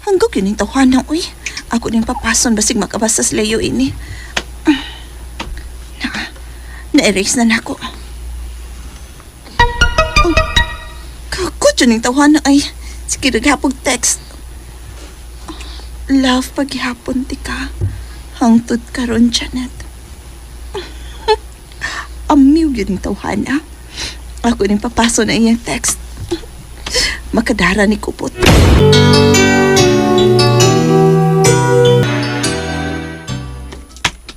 Hanggang yun yung tawanan, uy. Ako ning papason basig makabasa sa layo ini. Na, na-erase na nako. Oh, kakot yun yung tawanan ay. Sige, naghapog text. Love, paghihapon ti ka. Hangtod karon, Janet. Amiw yun yung tawhana. Ako ning papaso na iyang text. Makadara ni Kupot.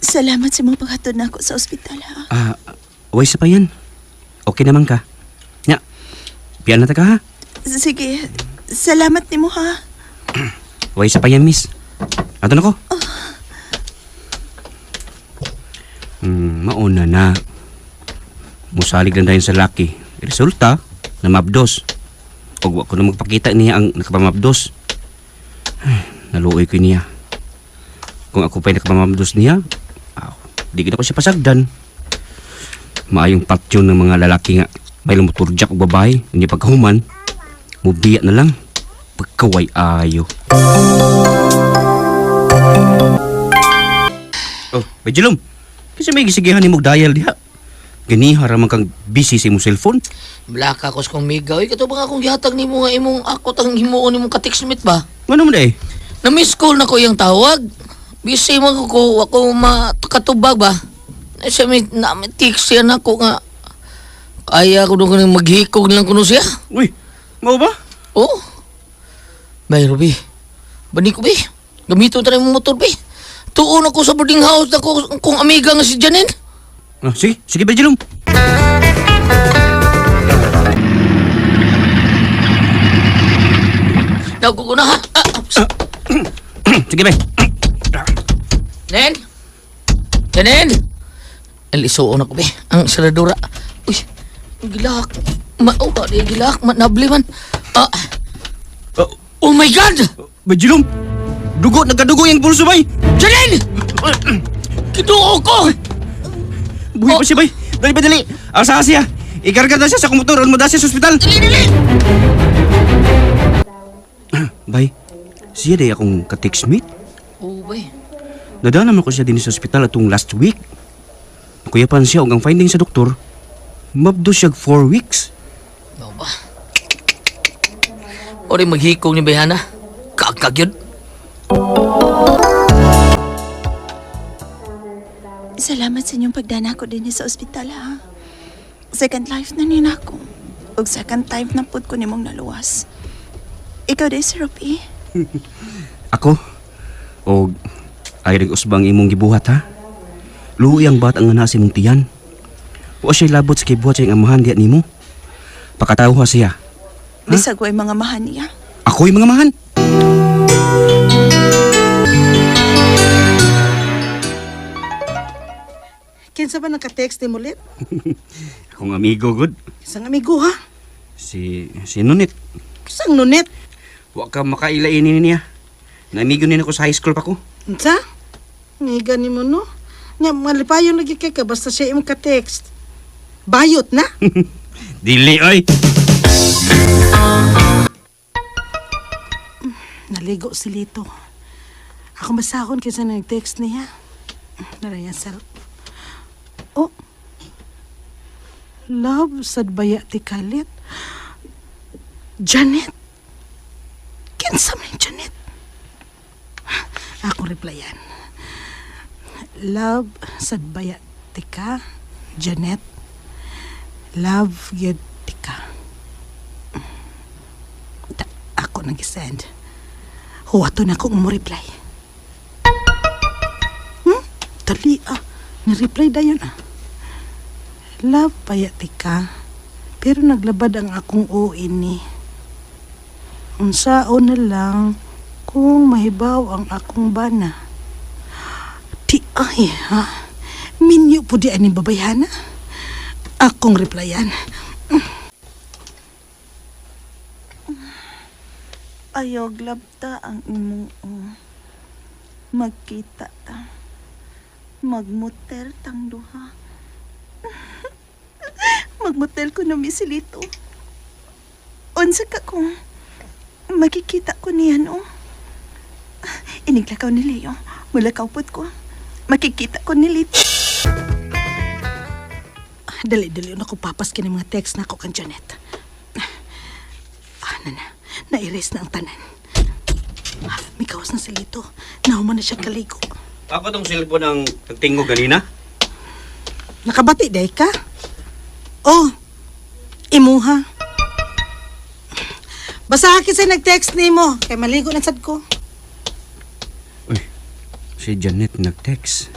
Salamat sa mga paghatod na ako sa ospital, ha? Ah, way sa pa yan. Okay naman ka. Nya, piyan na ta ka ha. Sige, salamat nimo ha. Way sa pa yan, miss. Ato na ko. Mauna na. Musalig lang tayo sa laki. Resulta, namabdos. Og wa ko na magpakita niya ang nakapamabdos. Ay, naluoy ko niya. Kung ako pa'y nakapamabdos niya, aw, di gid ako siya pasagdan. Maayong patyon ng mga lalaki nga may lumuturjak og babae, hindi pagkahuman, mubiya na lang. Pagkaway ayo. Oh, Bejulom. Kasi may gisigihan ni mong dial diha. Ganiha ra man kang busy sa imong cellphone. Blaka ko sa kong migaw. Uy, kato ba nga akong gihatag nimo nga imong ako tang himuon nimong ka-textmate ba? Ano man day? Na-miss call na ko iyang tawag. Busy man ko, ako makatubag ba? Sa may, na, may text siya na ako nga. Kaya ko doon maghikog lang kuno siya. Uy, mao ba? Oo. Bay, Ruby. Bani ko, be. Gamiton tayo mong motor, be. Tuon ako sa boarding house na ko, kung amiga nga si Janine. Ah, sige, sige Bejulom. Tawag ko na, ha? Ah, ah. Sige, bay. Nen? Janine? Alisuon ako, be. Ang saradura. Uy, ang gilak. Ma oh, di gilak. Ma nabli man. Ah. Oh my God! Bejulom! Dugo, nagkadugo yung pulso, bay! Janine! Kinuo ko! Buhi pa siya, bay! Dali ba, dali! Asa siya! Ikarga na siya sa motor, mo siya sa ospital! Dali, dali! Bay, siya day akong ka-textmate. Oh, bay. Nadala naman ko siya din sa ospital atong last week. Nakuyapan siya og ang finding sa doktor, mabdo siya 4 weeks. Ano ba? Ori maghikog ni Bayhana. Kaagkag yun. Salamat sa inyong pagdana ko din sa ospital, ha. Second life na ni ako. Ug second time na pud ko nimong naluwas. Ikaw day, Sir Rupi. Ako? Og ay rig usbang imong gibuhat ha? Luoy ang bat ang nga nasa imong tiyan. Wa siya labot sa kibuhat sa iyang amahan diya nimo. Pakatawha siya. Bisag way mga mahan niya. Ako'y mga mahan. Kinsa ba naka-text ni Mulit? Akong amigo, good. Isang amigo ha? Si Nunit. Isang Nunit. Wa ka makailainin niya. Namigo niya ako sa high school pa ko. Unsa? Ngiga ni mo no? Nya malipayon lagi kay ka basta siya imong ka-text. Bayot na. Dili oy. Naligo si Lito. Ako masahon kaysa nag-text niya. Naraya sir. Oh. Love sad baya ti kalit. Janet. Kinsa man Janet? Ako replyan. Love sad baya ti ka, Janet. Love gyud ti ka. Ako nag-send. Huwato na akong mo-reply. Dali ah. Ni-reply dayon ah. Love paya ti ka. Pero naglabad ang akong OA ni. Unsao na lang kung mahibaw ang akong bana. Di ay ha. Minyo po di ani babayhana. Akong replyan. Ayaw glabta ang imong o. Magkita ta. Magmotel tang duha. Magmotel ko na mi si Lito. Unsa ka kung makikita ko niya, no? Iniglakaw ni Leo. Mulakaw pod ko. Makikita ko ni Lito. Dali-dali na ko papas kini mga text na ako kan Janet. Ah, na. Na-erase na ang tanan. Mikawas na si Lito. Nahuman na siya kaligo. Ako tong cellphone ang nagtingog ganina. Nakabati, day ka? Oh, imuha. Basta akin sa nag-text nimo. Kay maligo na sad ko. Uy, si Janet nag-text.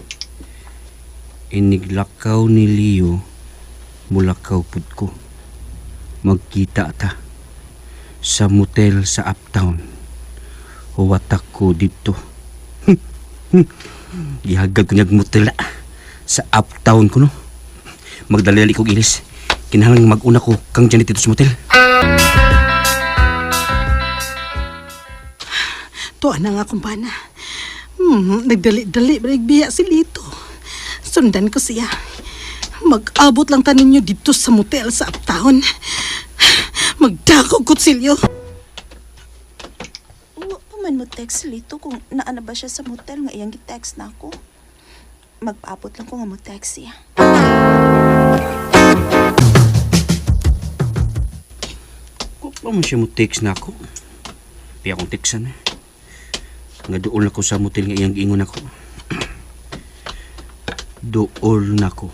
Iniglakaw ni Leo, mulakaw pud ko. Magkita ta sa motel sa Uptown. Huwatak ko dito. Gihagad ko niyag motel sa Uptown ko no. Magdali-dali kog ilis. Kinahanglan mag-una ko kang Janet dito sa motel. Tuwa na nga akong bana. Nagdali-dali, biya si Lito. Sundan ko siya. Mag-abot lang ta ninyo dito sa motel sa Uptown. Magdako, kutsilyo. Wa pa man mo text si Lito kung naana ba siya sa motel nga iyang gi-text na ako. Magpaabot lang ko nga mo text siya. Kung pa man siya mo text na ako. Di akong textan eh. Nga dool na ko sa motel nga iyang giingon ako. Dool na ko.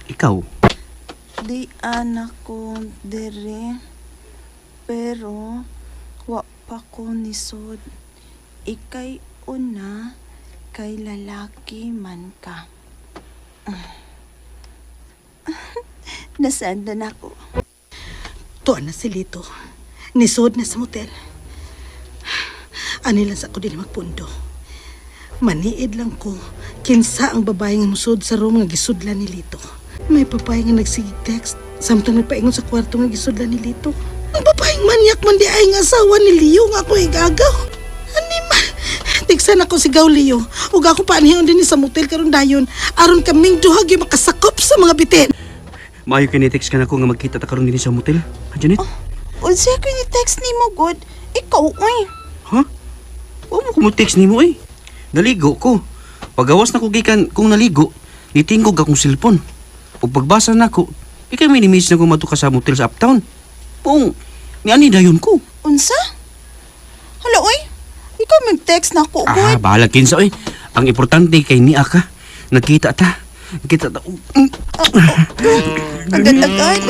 Ikaw? Di anak ko dere. Pero wa pa ko nisod. Ikay una kay lalaki man ka. Nasend na ako. Tuwa na si Lito. Nisod na sa motel. Ani lang sa ako din magpundo. Maniid lang ko kinsa ang babae nga musod sa room nga gisudlan ni Lito. May babae nga nagsigig text samtang nagpaingon sa kwarto nga gisudlan ni Lito. Ang babaeng manyak man di ay nga asawa ni Leo nga ako igagaw. Ani man. Tigsan ako si Gaw Leo. Ug ako paanhion din sa motel karon dayon aron kaming duha gyud makasakop sa mga bitin. Maayo kay ni-text ka na ko nga magkita ta karon dinhi sa motel. Ha, Janet? Oh, unsa ko ni text nimo god? Ikaw oy. Ha? Wa mo ko mo text nimo oy. Naligo ko. Pagawas na ko gikan kung naligo, nitingog akong cellphone. Ug pagbasa nako, ikay may ni-miss na ko madto ka sa motel sa Uptown. Pong, ni ani dayon ko. Unsa? Hala oy. Ikaw mag-text na ako, Ah, god. bahala kinsa oy. Ang importante kay niya ka. Nagkita ta. Nagkita ta. Agad-agad.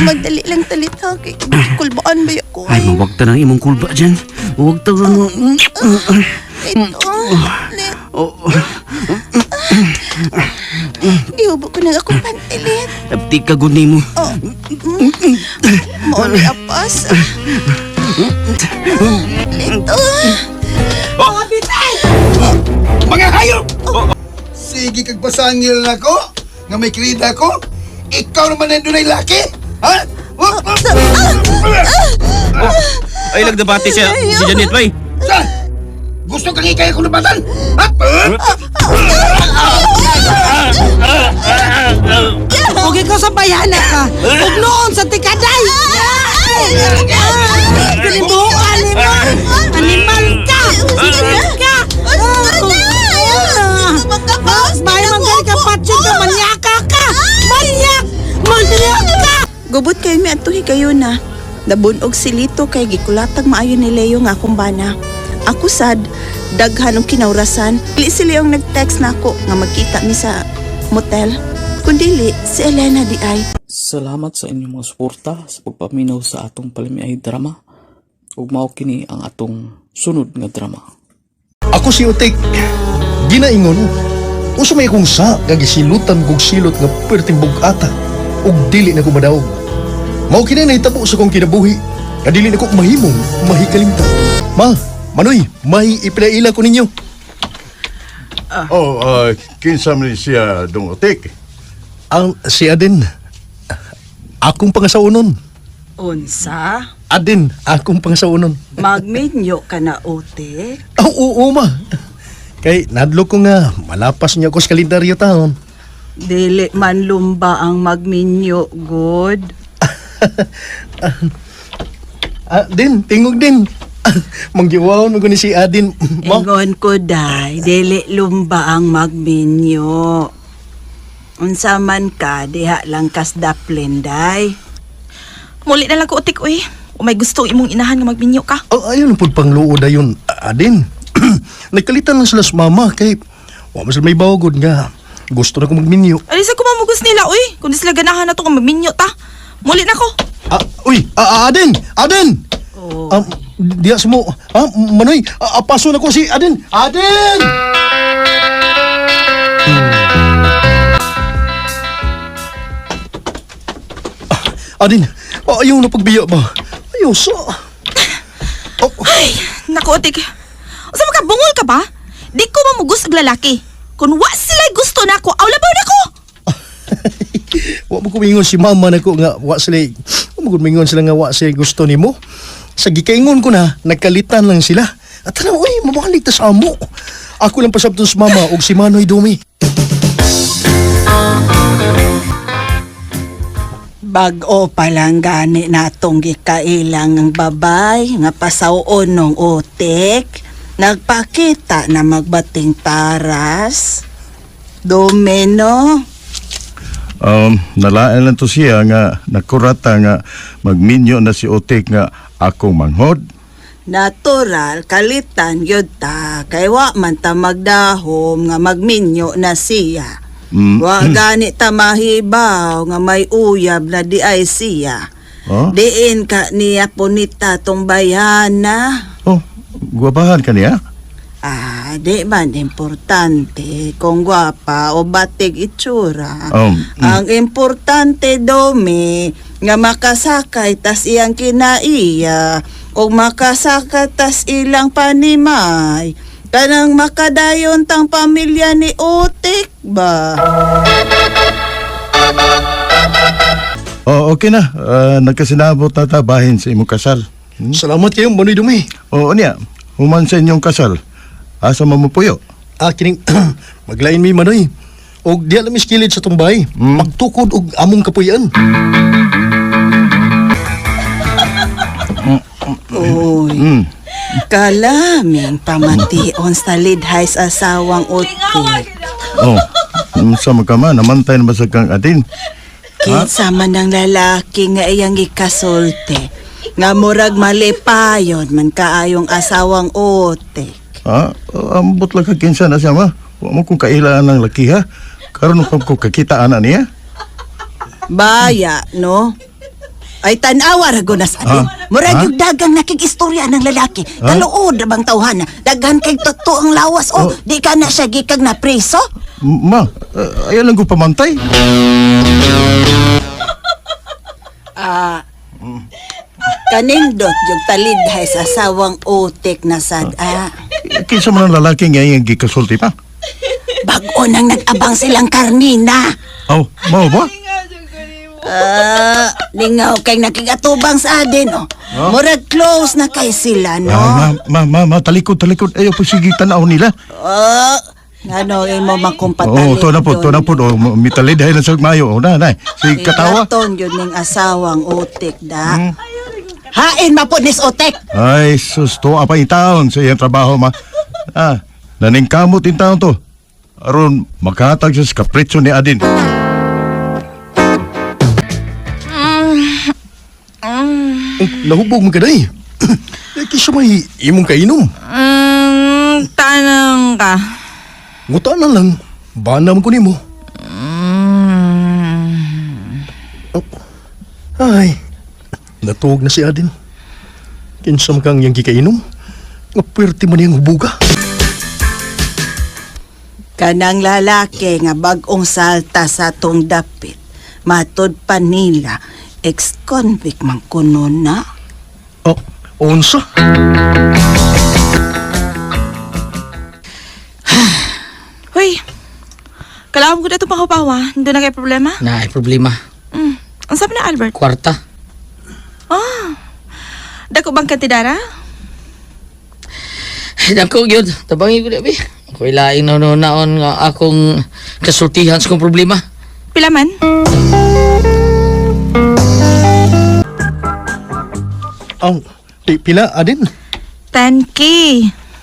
Magdali lang talit ha. Kay kulbaan ba ako? Ay, mawag ta ng imong kulba dyan. Mawag ta ng... Ito. Oh. Gihubo Tubo ko nang akong pantilit. Abti ka gud nimo. Oh. Mao ni apas. Lito. Oh. Mga hayop! Sige kag pasangil nako nga may krida ko. Ikaw naman ang dunay laki. Ha? Oh, Oh, ay nagdebate siya si Janet bay. Sa? Gusto kang ikay akong lubatan? Ha? Huwag ikaw sa bayana ka. Huwag noon sa tikaday. Kinibukan mo. Animal ka. Sige ka. Bay manggal ka patyon ka. Manyaka ka. Manyak. Manyak ka. Gubot kayo mi adto higayon na. Nabunog si Lito kay gikulatag maayo ni Leo nga akong bana. Ako sad, daghan og kinawrasan. Dili si Leo ang nag-text nako nga magkita mi sa motel. Kun dili, si Elena di ay. Salamat sa inyong mga suporta sa pagpaminaw sa atong palamiay drama. Ug mao kini ang atong sunod nga drama. Ako si Utik. Ginaingon, usa may akong sa nga gisilutan kog silot nga perting bug-ata ug dili na ko madaog. Mao kini nahitabo sa kong kinabuhi nga dili na ko mahimong mahikalimtan. Ma, Manoy, may ipinaila ko ninyo. Oh, kinsa man ni siya dong Otik? Ang si Aden, akong pangasaunon. Unsa? Aden, akong pangasaunon. Magminyo ka na, Ote. Oh, oo, ma. Kay nadlo ko nga malapas niya ko sa kalendaryo taon. Dili man lumba ang magminyo, good. Ah, din, tingog din. Manggiwaon mo ko ni si Adin. Ma, Ingon ko, day, dili lumba ang magminyo. Unsa man ka, diha lang kas daplin, day. Muli na lang ko utik uy. O may gusto imong inahan nga magminyo ka. Oh, ayun ang pud pangluod ayon, Adin. Nagkalitan lang sila sa mama kay wa man sila may bawgod nga. Gusto na ko magminyo. Alisa ko mamugos nila uy. Kung di sila ganahan na to kung magminyo ta. Muli na ko. Ah, uy, Adin, Adin. Oh. Diya sa mo, ah, Manoy, apaso na ko si Adin. Adin! Ah, Adin, ayaw na pagbiya ba? Ayaw sa. Oh, Ay, naku utik. Unsa man ka bungol ka ba? Di ko mamugos og lalaki. Kung wa sila gusto nako, aw labaw nako. Wa mo kumingon si mama nako nga wa sila, wa mo kumingon sila nga wa sila gusto nimo. Sa gikaingon ko na, nagkalitan lang sila. At tanaw, uy, mabalik ta sa amo. Ako lang pasabton sa mama og si Manoy Dumi. Bag-o pa lang gani natong gikailang ang babay nga pasawon nung utik. Nagpakita na magbating taras. Domino. Nalaan lang to siya nga nakurata nga magminyo na si Otik nga akong manghod. Natural, kalitan yun ta. Kay wa man ta magdahom nga magminyo na siya. Wa gani ta mahibaw nga may uyab na di ay siya. Oh? Diin ka niya punita tong bayana. Oh, guwabahan ka niya? Ah, di man importante kung gwapa o batig itsura. Ang importante domi nga makasakay tas iyang kinaiya o makasakay tas ilang panimay. Kanang makadayon tang pamilya ni Utik ba? Oh, okay na. Nagkasinabot na tabahin sa imong kasal. Salamat kayo, Manoy Dumi. Oo niya, human sa inyong kasal. Asa man mo puyo? Ah, kining maglain mi Manoy. Og diya lang miskilid sa tumbay. Magtukod og among kapuyan. Uy, kalaming pamation sa lidhay sa asawang Utik. Oh, unsa man ka man, namantay na ba sa kang Adin? Kinsa man ang lalaki nga iyang gikasulti nga murag malipayon man kaayong asawang Utik. Ha? Ambot lang ka kinsa na siya ma. Wa mo kung kailaan ng laki ha. Karon ko ko kakita ana niya. Baya, no? Ay tanawa ra gud na sa adin. Ah? Murag Ah? yung dagang nakig-istorya ng lalaki. Ah? Kaluod ra bang tawhana. Daghan kay totoo ang lawas oh. Di ka na siya gikag na preso. Ma, ayaw lang ko pamantay. Ah, kanindot yung talidhay sa asawang utik na sad. Ah, Kinsa man ang lalaki nga iyang gikasulti pa? bag-o nang nag-abang silang karnina. Oh, mao ba? Ah, lingaw kay nakigatubang sa adin oh. Ah? Murag close na kay sila no. Ah, ma, ma, ma, ma, talikod, talikod. Ayaw po sige tanaw nila. Oh, ngano imo makumpatalikod. Oo, to na po, to na po. Oh, mitalid ay lang sa mayo. Oh, na, na. Sige, katawa. Ikaton yun ning asawang utik da. Hain ma po nis utik. Ay, sus, to apa yung taon sa iyang trabaho, ma. Ah, naningkamot yung taon to. Aron, makahatag siya sa kapritso ni Adin. Eh, nahubog man ka day. Eh, kisa may imong kainom. Tanong ka. Nguta na lang. Bana man ko nimo. Oh. Ay, natuog na si Adin. Kinsa man kang iyang gikainom? Nga puwerte man niyang hubuga. Kanang lalaki nga bag-ong salta sa tong dapit. Matod pa nila, ex-convict man kuno na. Oh, unsa? Hoy, kalaom ko na itong pangupawa. Hindi na kayo problema? Na, ay problema. Ang sabi na Albert? Kwarta. Ah, dako bang kantidara? Dako gyud, tabangi ko di abi. Ako'y laing naon nga akong kasultihan sa kong problema. Pila man? Ang, di, pila, Adin? 10K.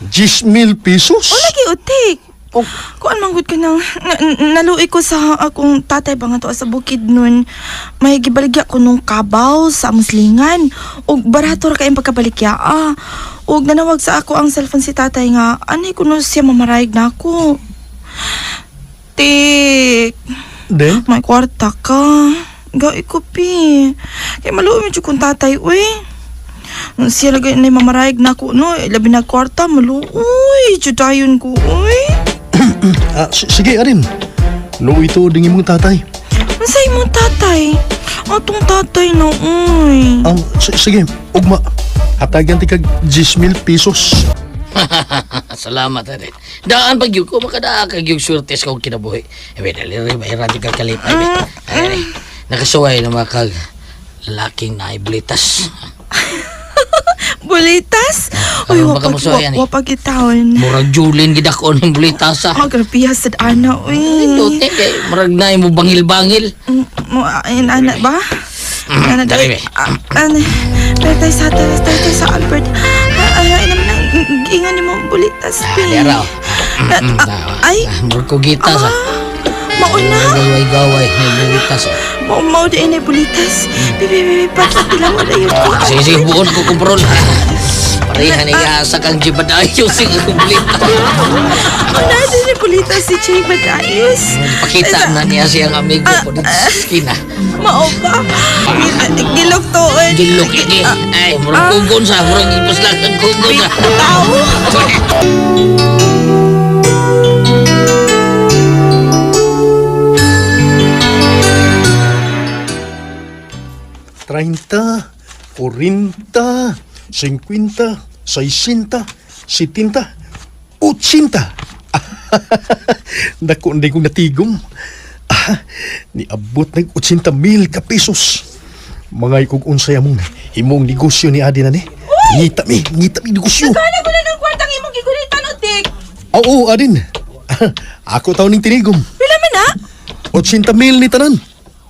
10,000 pesos? O lagi utik. Oh. Kuan man gud ka nang naluoy ko sa akong tatay ba nga to sa bukid nun. May gibaligya ko nung kabaw sa muslingan ug barato ra kayong pagkabaligya. Ah, ug nanawag sa ako ang cellphone si tatay nga anay kuno siya mamarayag na ako. Tik. Then? May kwarta ka. Gawi ko pi. Kay maluoy mo jud kong tatay uy. Nung siya lagi na mamarayag na ako, no? Eh, labi na kwarta, maluoy. Judayon ko, uy. Ah, sige, Adin. Luoy to ding imong tatay. Ang sa imong tatay? Atong tatay na, uy. Ang, sige, ugma. Hatagan ti kag 10,000 pesos. Salamat rin. Daan pag yun ko, makadaa kag yung swerte sa kong kinabuhi. Eh, dali rin, bahiran di kag kalipay. be. Ay, nakasuway na mga kag lalaking naiblitas. Bulitas? Uy, Karon baka wapag, musuwayan eh. wapag itawon. Murag Julin gidakon ng blitas ah. Oh, grabe sad ana, uy. Nindot eh, kay murag na mo bangil-bangil. Mo, ayun, ana ba? Ana, Dali, be. Ano, pero tayo sa tayo, tayo, tayo sa Albert. Ay, ay, naman ang gingan ni mo bulitas, pi. Di araw. Ay, Murag kugita sa. mauna. Gaway-gaway, may bulitas. Mao mao di ay bulitas. Bibi, bibi, pagkatila mo na yun ko. Sige, sige, buon ko kumprol. Pareha ni asa kang jibadayo sing akong bulitas. Mauna din ni bulitas si Jay Badayos. Pakita na niya siyang amigo ko dito sa eskina. Mao ba? Gilok to. eh. Gilok ini. Ay, murag kugon sa, murag ipuslag ang kugon sa. Tao. Treinta, 40, 50, 60, 70, 80. Dako na kong natigom. Ah, niabot nag 80,000 ka pesos. Mga ikog unsay among himong negosyo ni Adi na ni. Ngita mi, ngita mi negosyo. Nagana ko na ng kwartang imong gigulitan, Utik. Oo, Adin. Ako taon ning tinigom. Pila man na? 80,000 ni tanan.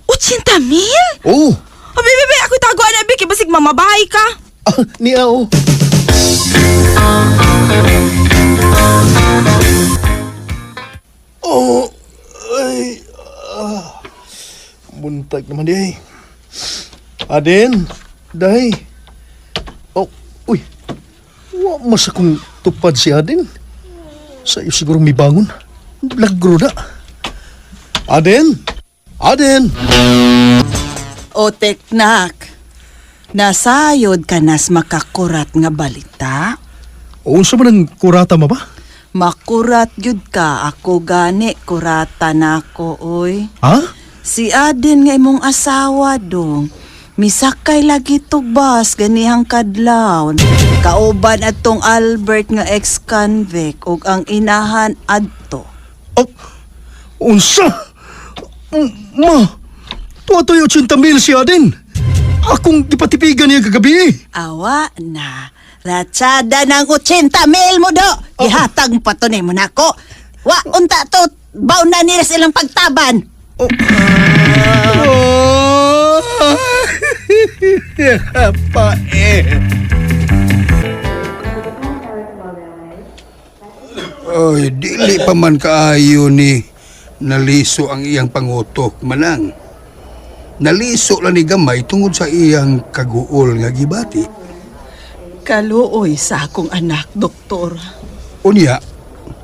80,000? Oo. Oh, bebe, bebe, ako taguan na, Vicky. Basig mamabahay ka. Ah, niya, oh. Oh, ay, ah. Buntag naman di ay. Adin, day. Oh, uy. Wa mas akong tupad si Adin. Sa iyo siguro may bangon. Lagro na. Adin! Adin! Otek nak. Nasayod ka nas makakurat nga balita. Unsa man ang kurata ma ba? Makurat gyud ka ako gani kurata nako oy. Ha? Si Aden nga imong asawa dong. Misakay lagi tog bus ganihang kadlawon. Kauban atong Albert nga ex-convict ug ang inahan adto. Oh, unsa? Ma, tuwa-tuwa 80 mil si Aden. Akong gipatipigan niya kagabi. Awa na. Ratsada ng 80 mil mo do. Gihatag pa to nimo nako. Wa unta to baon na nila silang pagtaban. Oh. Pae. Oy, dili pa man kaayo ni naliso ang iyang pangutok manang. Naliso lang ni gamay tungod sa iyang kaguol nga gibati. Kaluoy sa akong anak, doktor. Unya,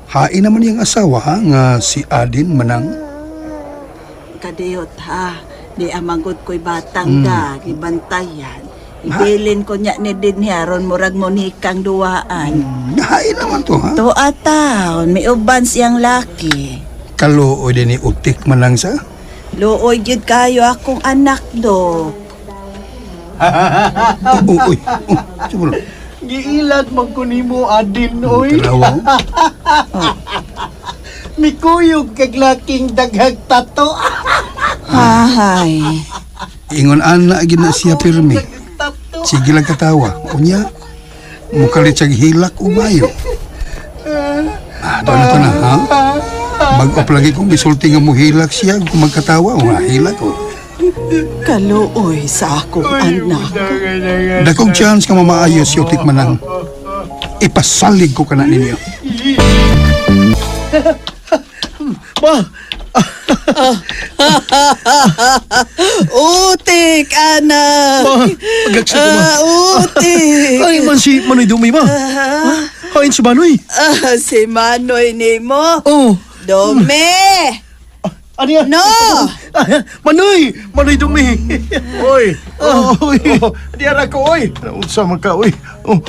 hain naman iyang asawa ha, nga si Adin manang. Kadiyot ha, di amangod ko'y batang da, gibantayan. Ibilin ko niya ni din aron murag mo nikang duwaan. Hain naman to ha. Tuwa taon, may uban siyang laki. Kaluoy din ni Utik manang sa. Luoy gyud kayo akong anak do. Uy, oh, Giilag man ko nimo Adin oy. Tanawa. Mikuyog kag laking daghag tato. Ahay. Ingon ana gid na siya pirmi. Sige lang katawa. Unya, mukalit siyang hilak o bayo. Ah, doon na to na, ha? Bag-op lagi kong misulti nga muhilak siya kung magkatawa o nga hilak o. Kaluoy sa akong anak. Dakong chance nga mamaayos si Utik Manang. Ipasalig ko kana ninyo. Ma! Utik, anak! Ma, pagagsa ko ma. Ah, utik! Ay man si Manoy Dumi ma. Hain si Manoy. Ah, si Manoy nimo. Oh. Dumi! Ano yan? No! Manoy! Manoy Dumi! Oy! Oy! Oh, di ara ko, oy! Unsa man ka, oy? Oh,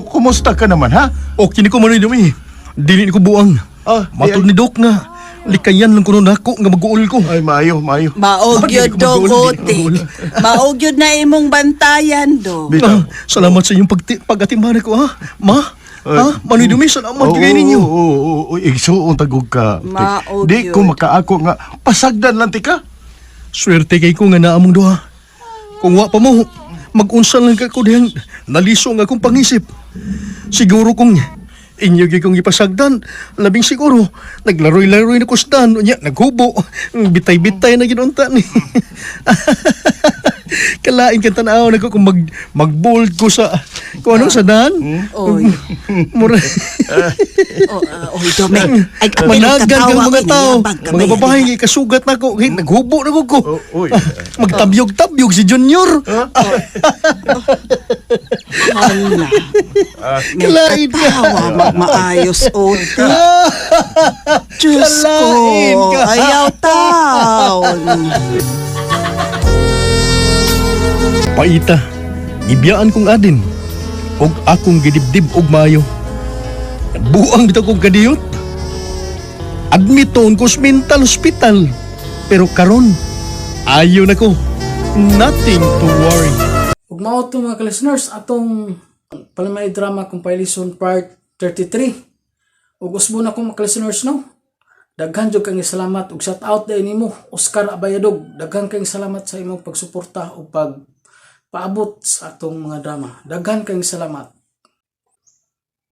kumusta ka naman, ha? O kini ko Manoy Dumi. Dili ni ko buang. Ah, Matod ni Doc nga. Likayan lang kuno nako nga mag-uol ko. Ay, maayo, maayo. Maog Dili yun ko dong, mag-uol, dili ko utik. mag-uol. Maog yun na imong bantayan do. Bitaw. Ah, salamat sa inyong pag-atimana ko ha. Ma, ha? Manoy Dumi, salamat Oo, kay ninyo. Oo, oo, oo, igsuon tagog ka. Tik. Maog Di ko yun. makaako nga pasagdan lang tika. Swerte kay ko nga naamong duha. Kung wa pa mo, mag-unsa lang ka ko dihang naliso ang akong pangisip. Siguro kung inyo gyud kong gipasagdan, labing siguro naglaroy-laroy na kusdan, unya naghubo, bitay-bitay na ginunta ni. Kalain ka tan-aw na ko kung mag-bold ko sa kung ano sa dan. Oy. Mura Oh, ah, oy, Dome. Ay, apil managan katawa, kang mga oy, tao, niyabag ka, mga may babae nga ikasugat na ko, hey, naghubo na ko ko. Oh, oy. Magtabyog-tabyog si Junior. Hala. May Kalain ka. katawa, magmaayos, utik. Diyos ko, Kalain ka. ayaw taon. Paita, gibiyaan kong adin. Og akong gidibdib og maayo. Buang bitaw kong kadiyot. Admiton ko sa mental hospital. Pero karon, ayo na ko. Nothing to worry. Ug mao to mga ka-listeners atong Palamay Drama Compilation Part 33. Ug usbo na ko mga ka-listeners no. Daghan jud kang salamat ug shout out dai nimo Oscar Abayadog. Daghan kang salamat sa imong pagsuporta ug pag paabot sa atong mga drama. Daghan kang salamat.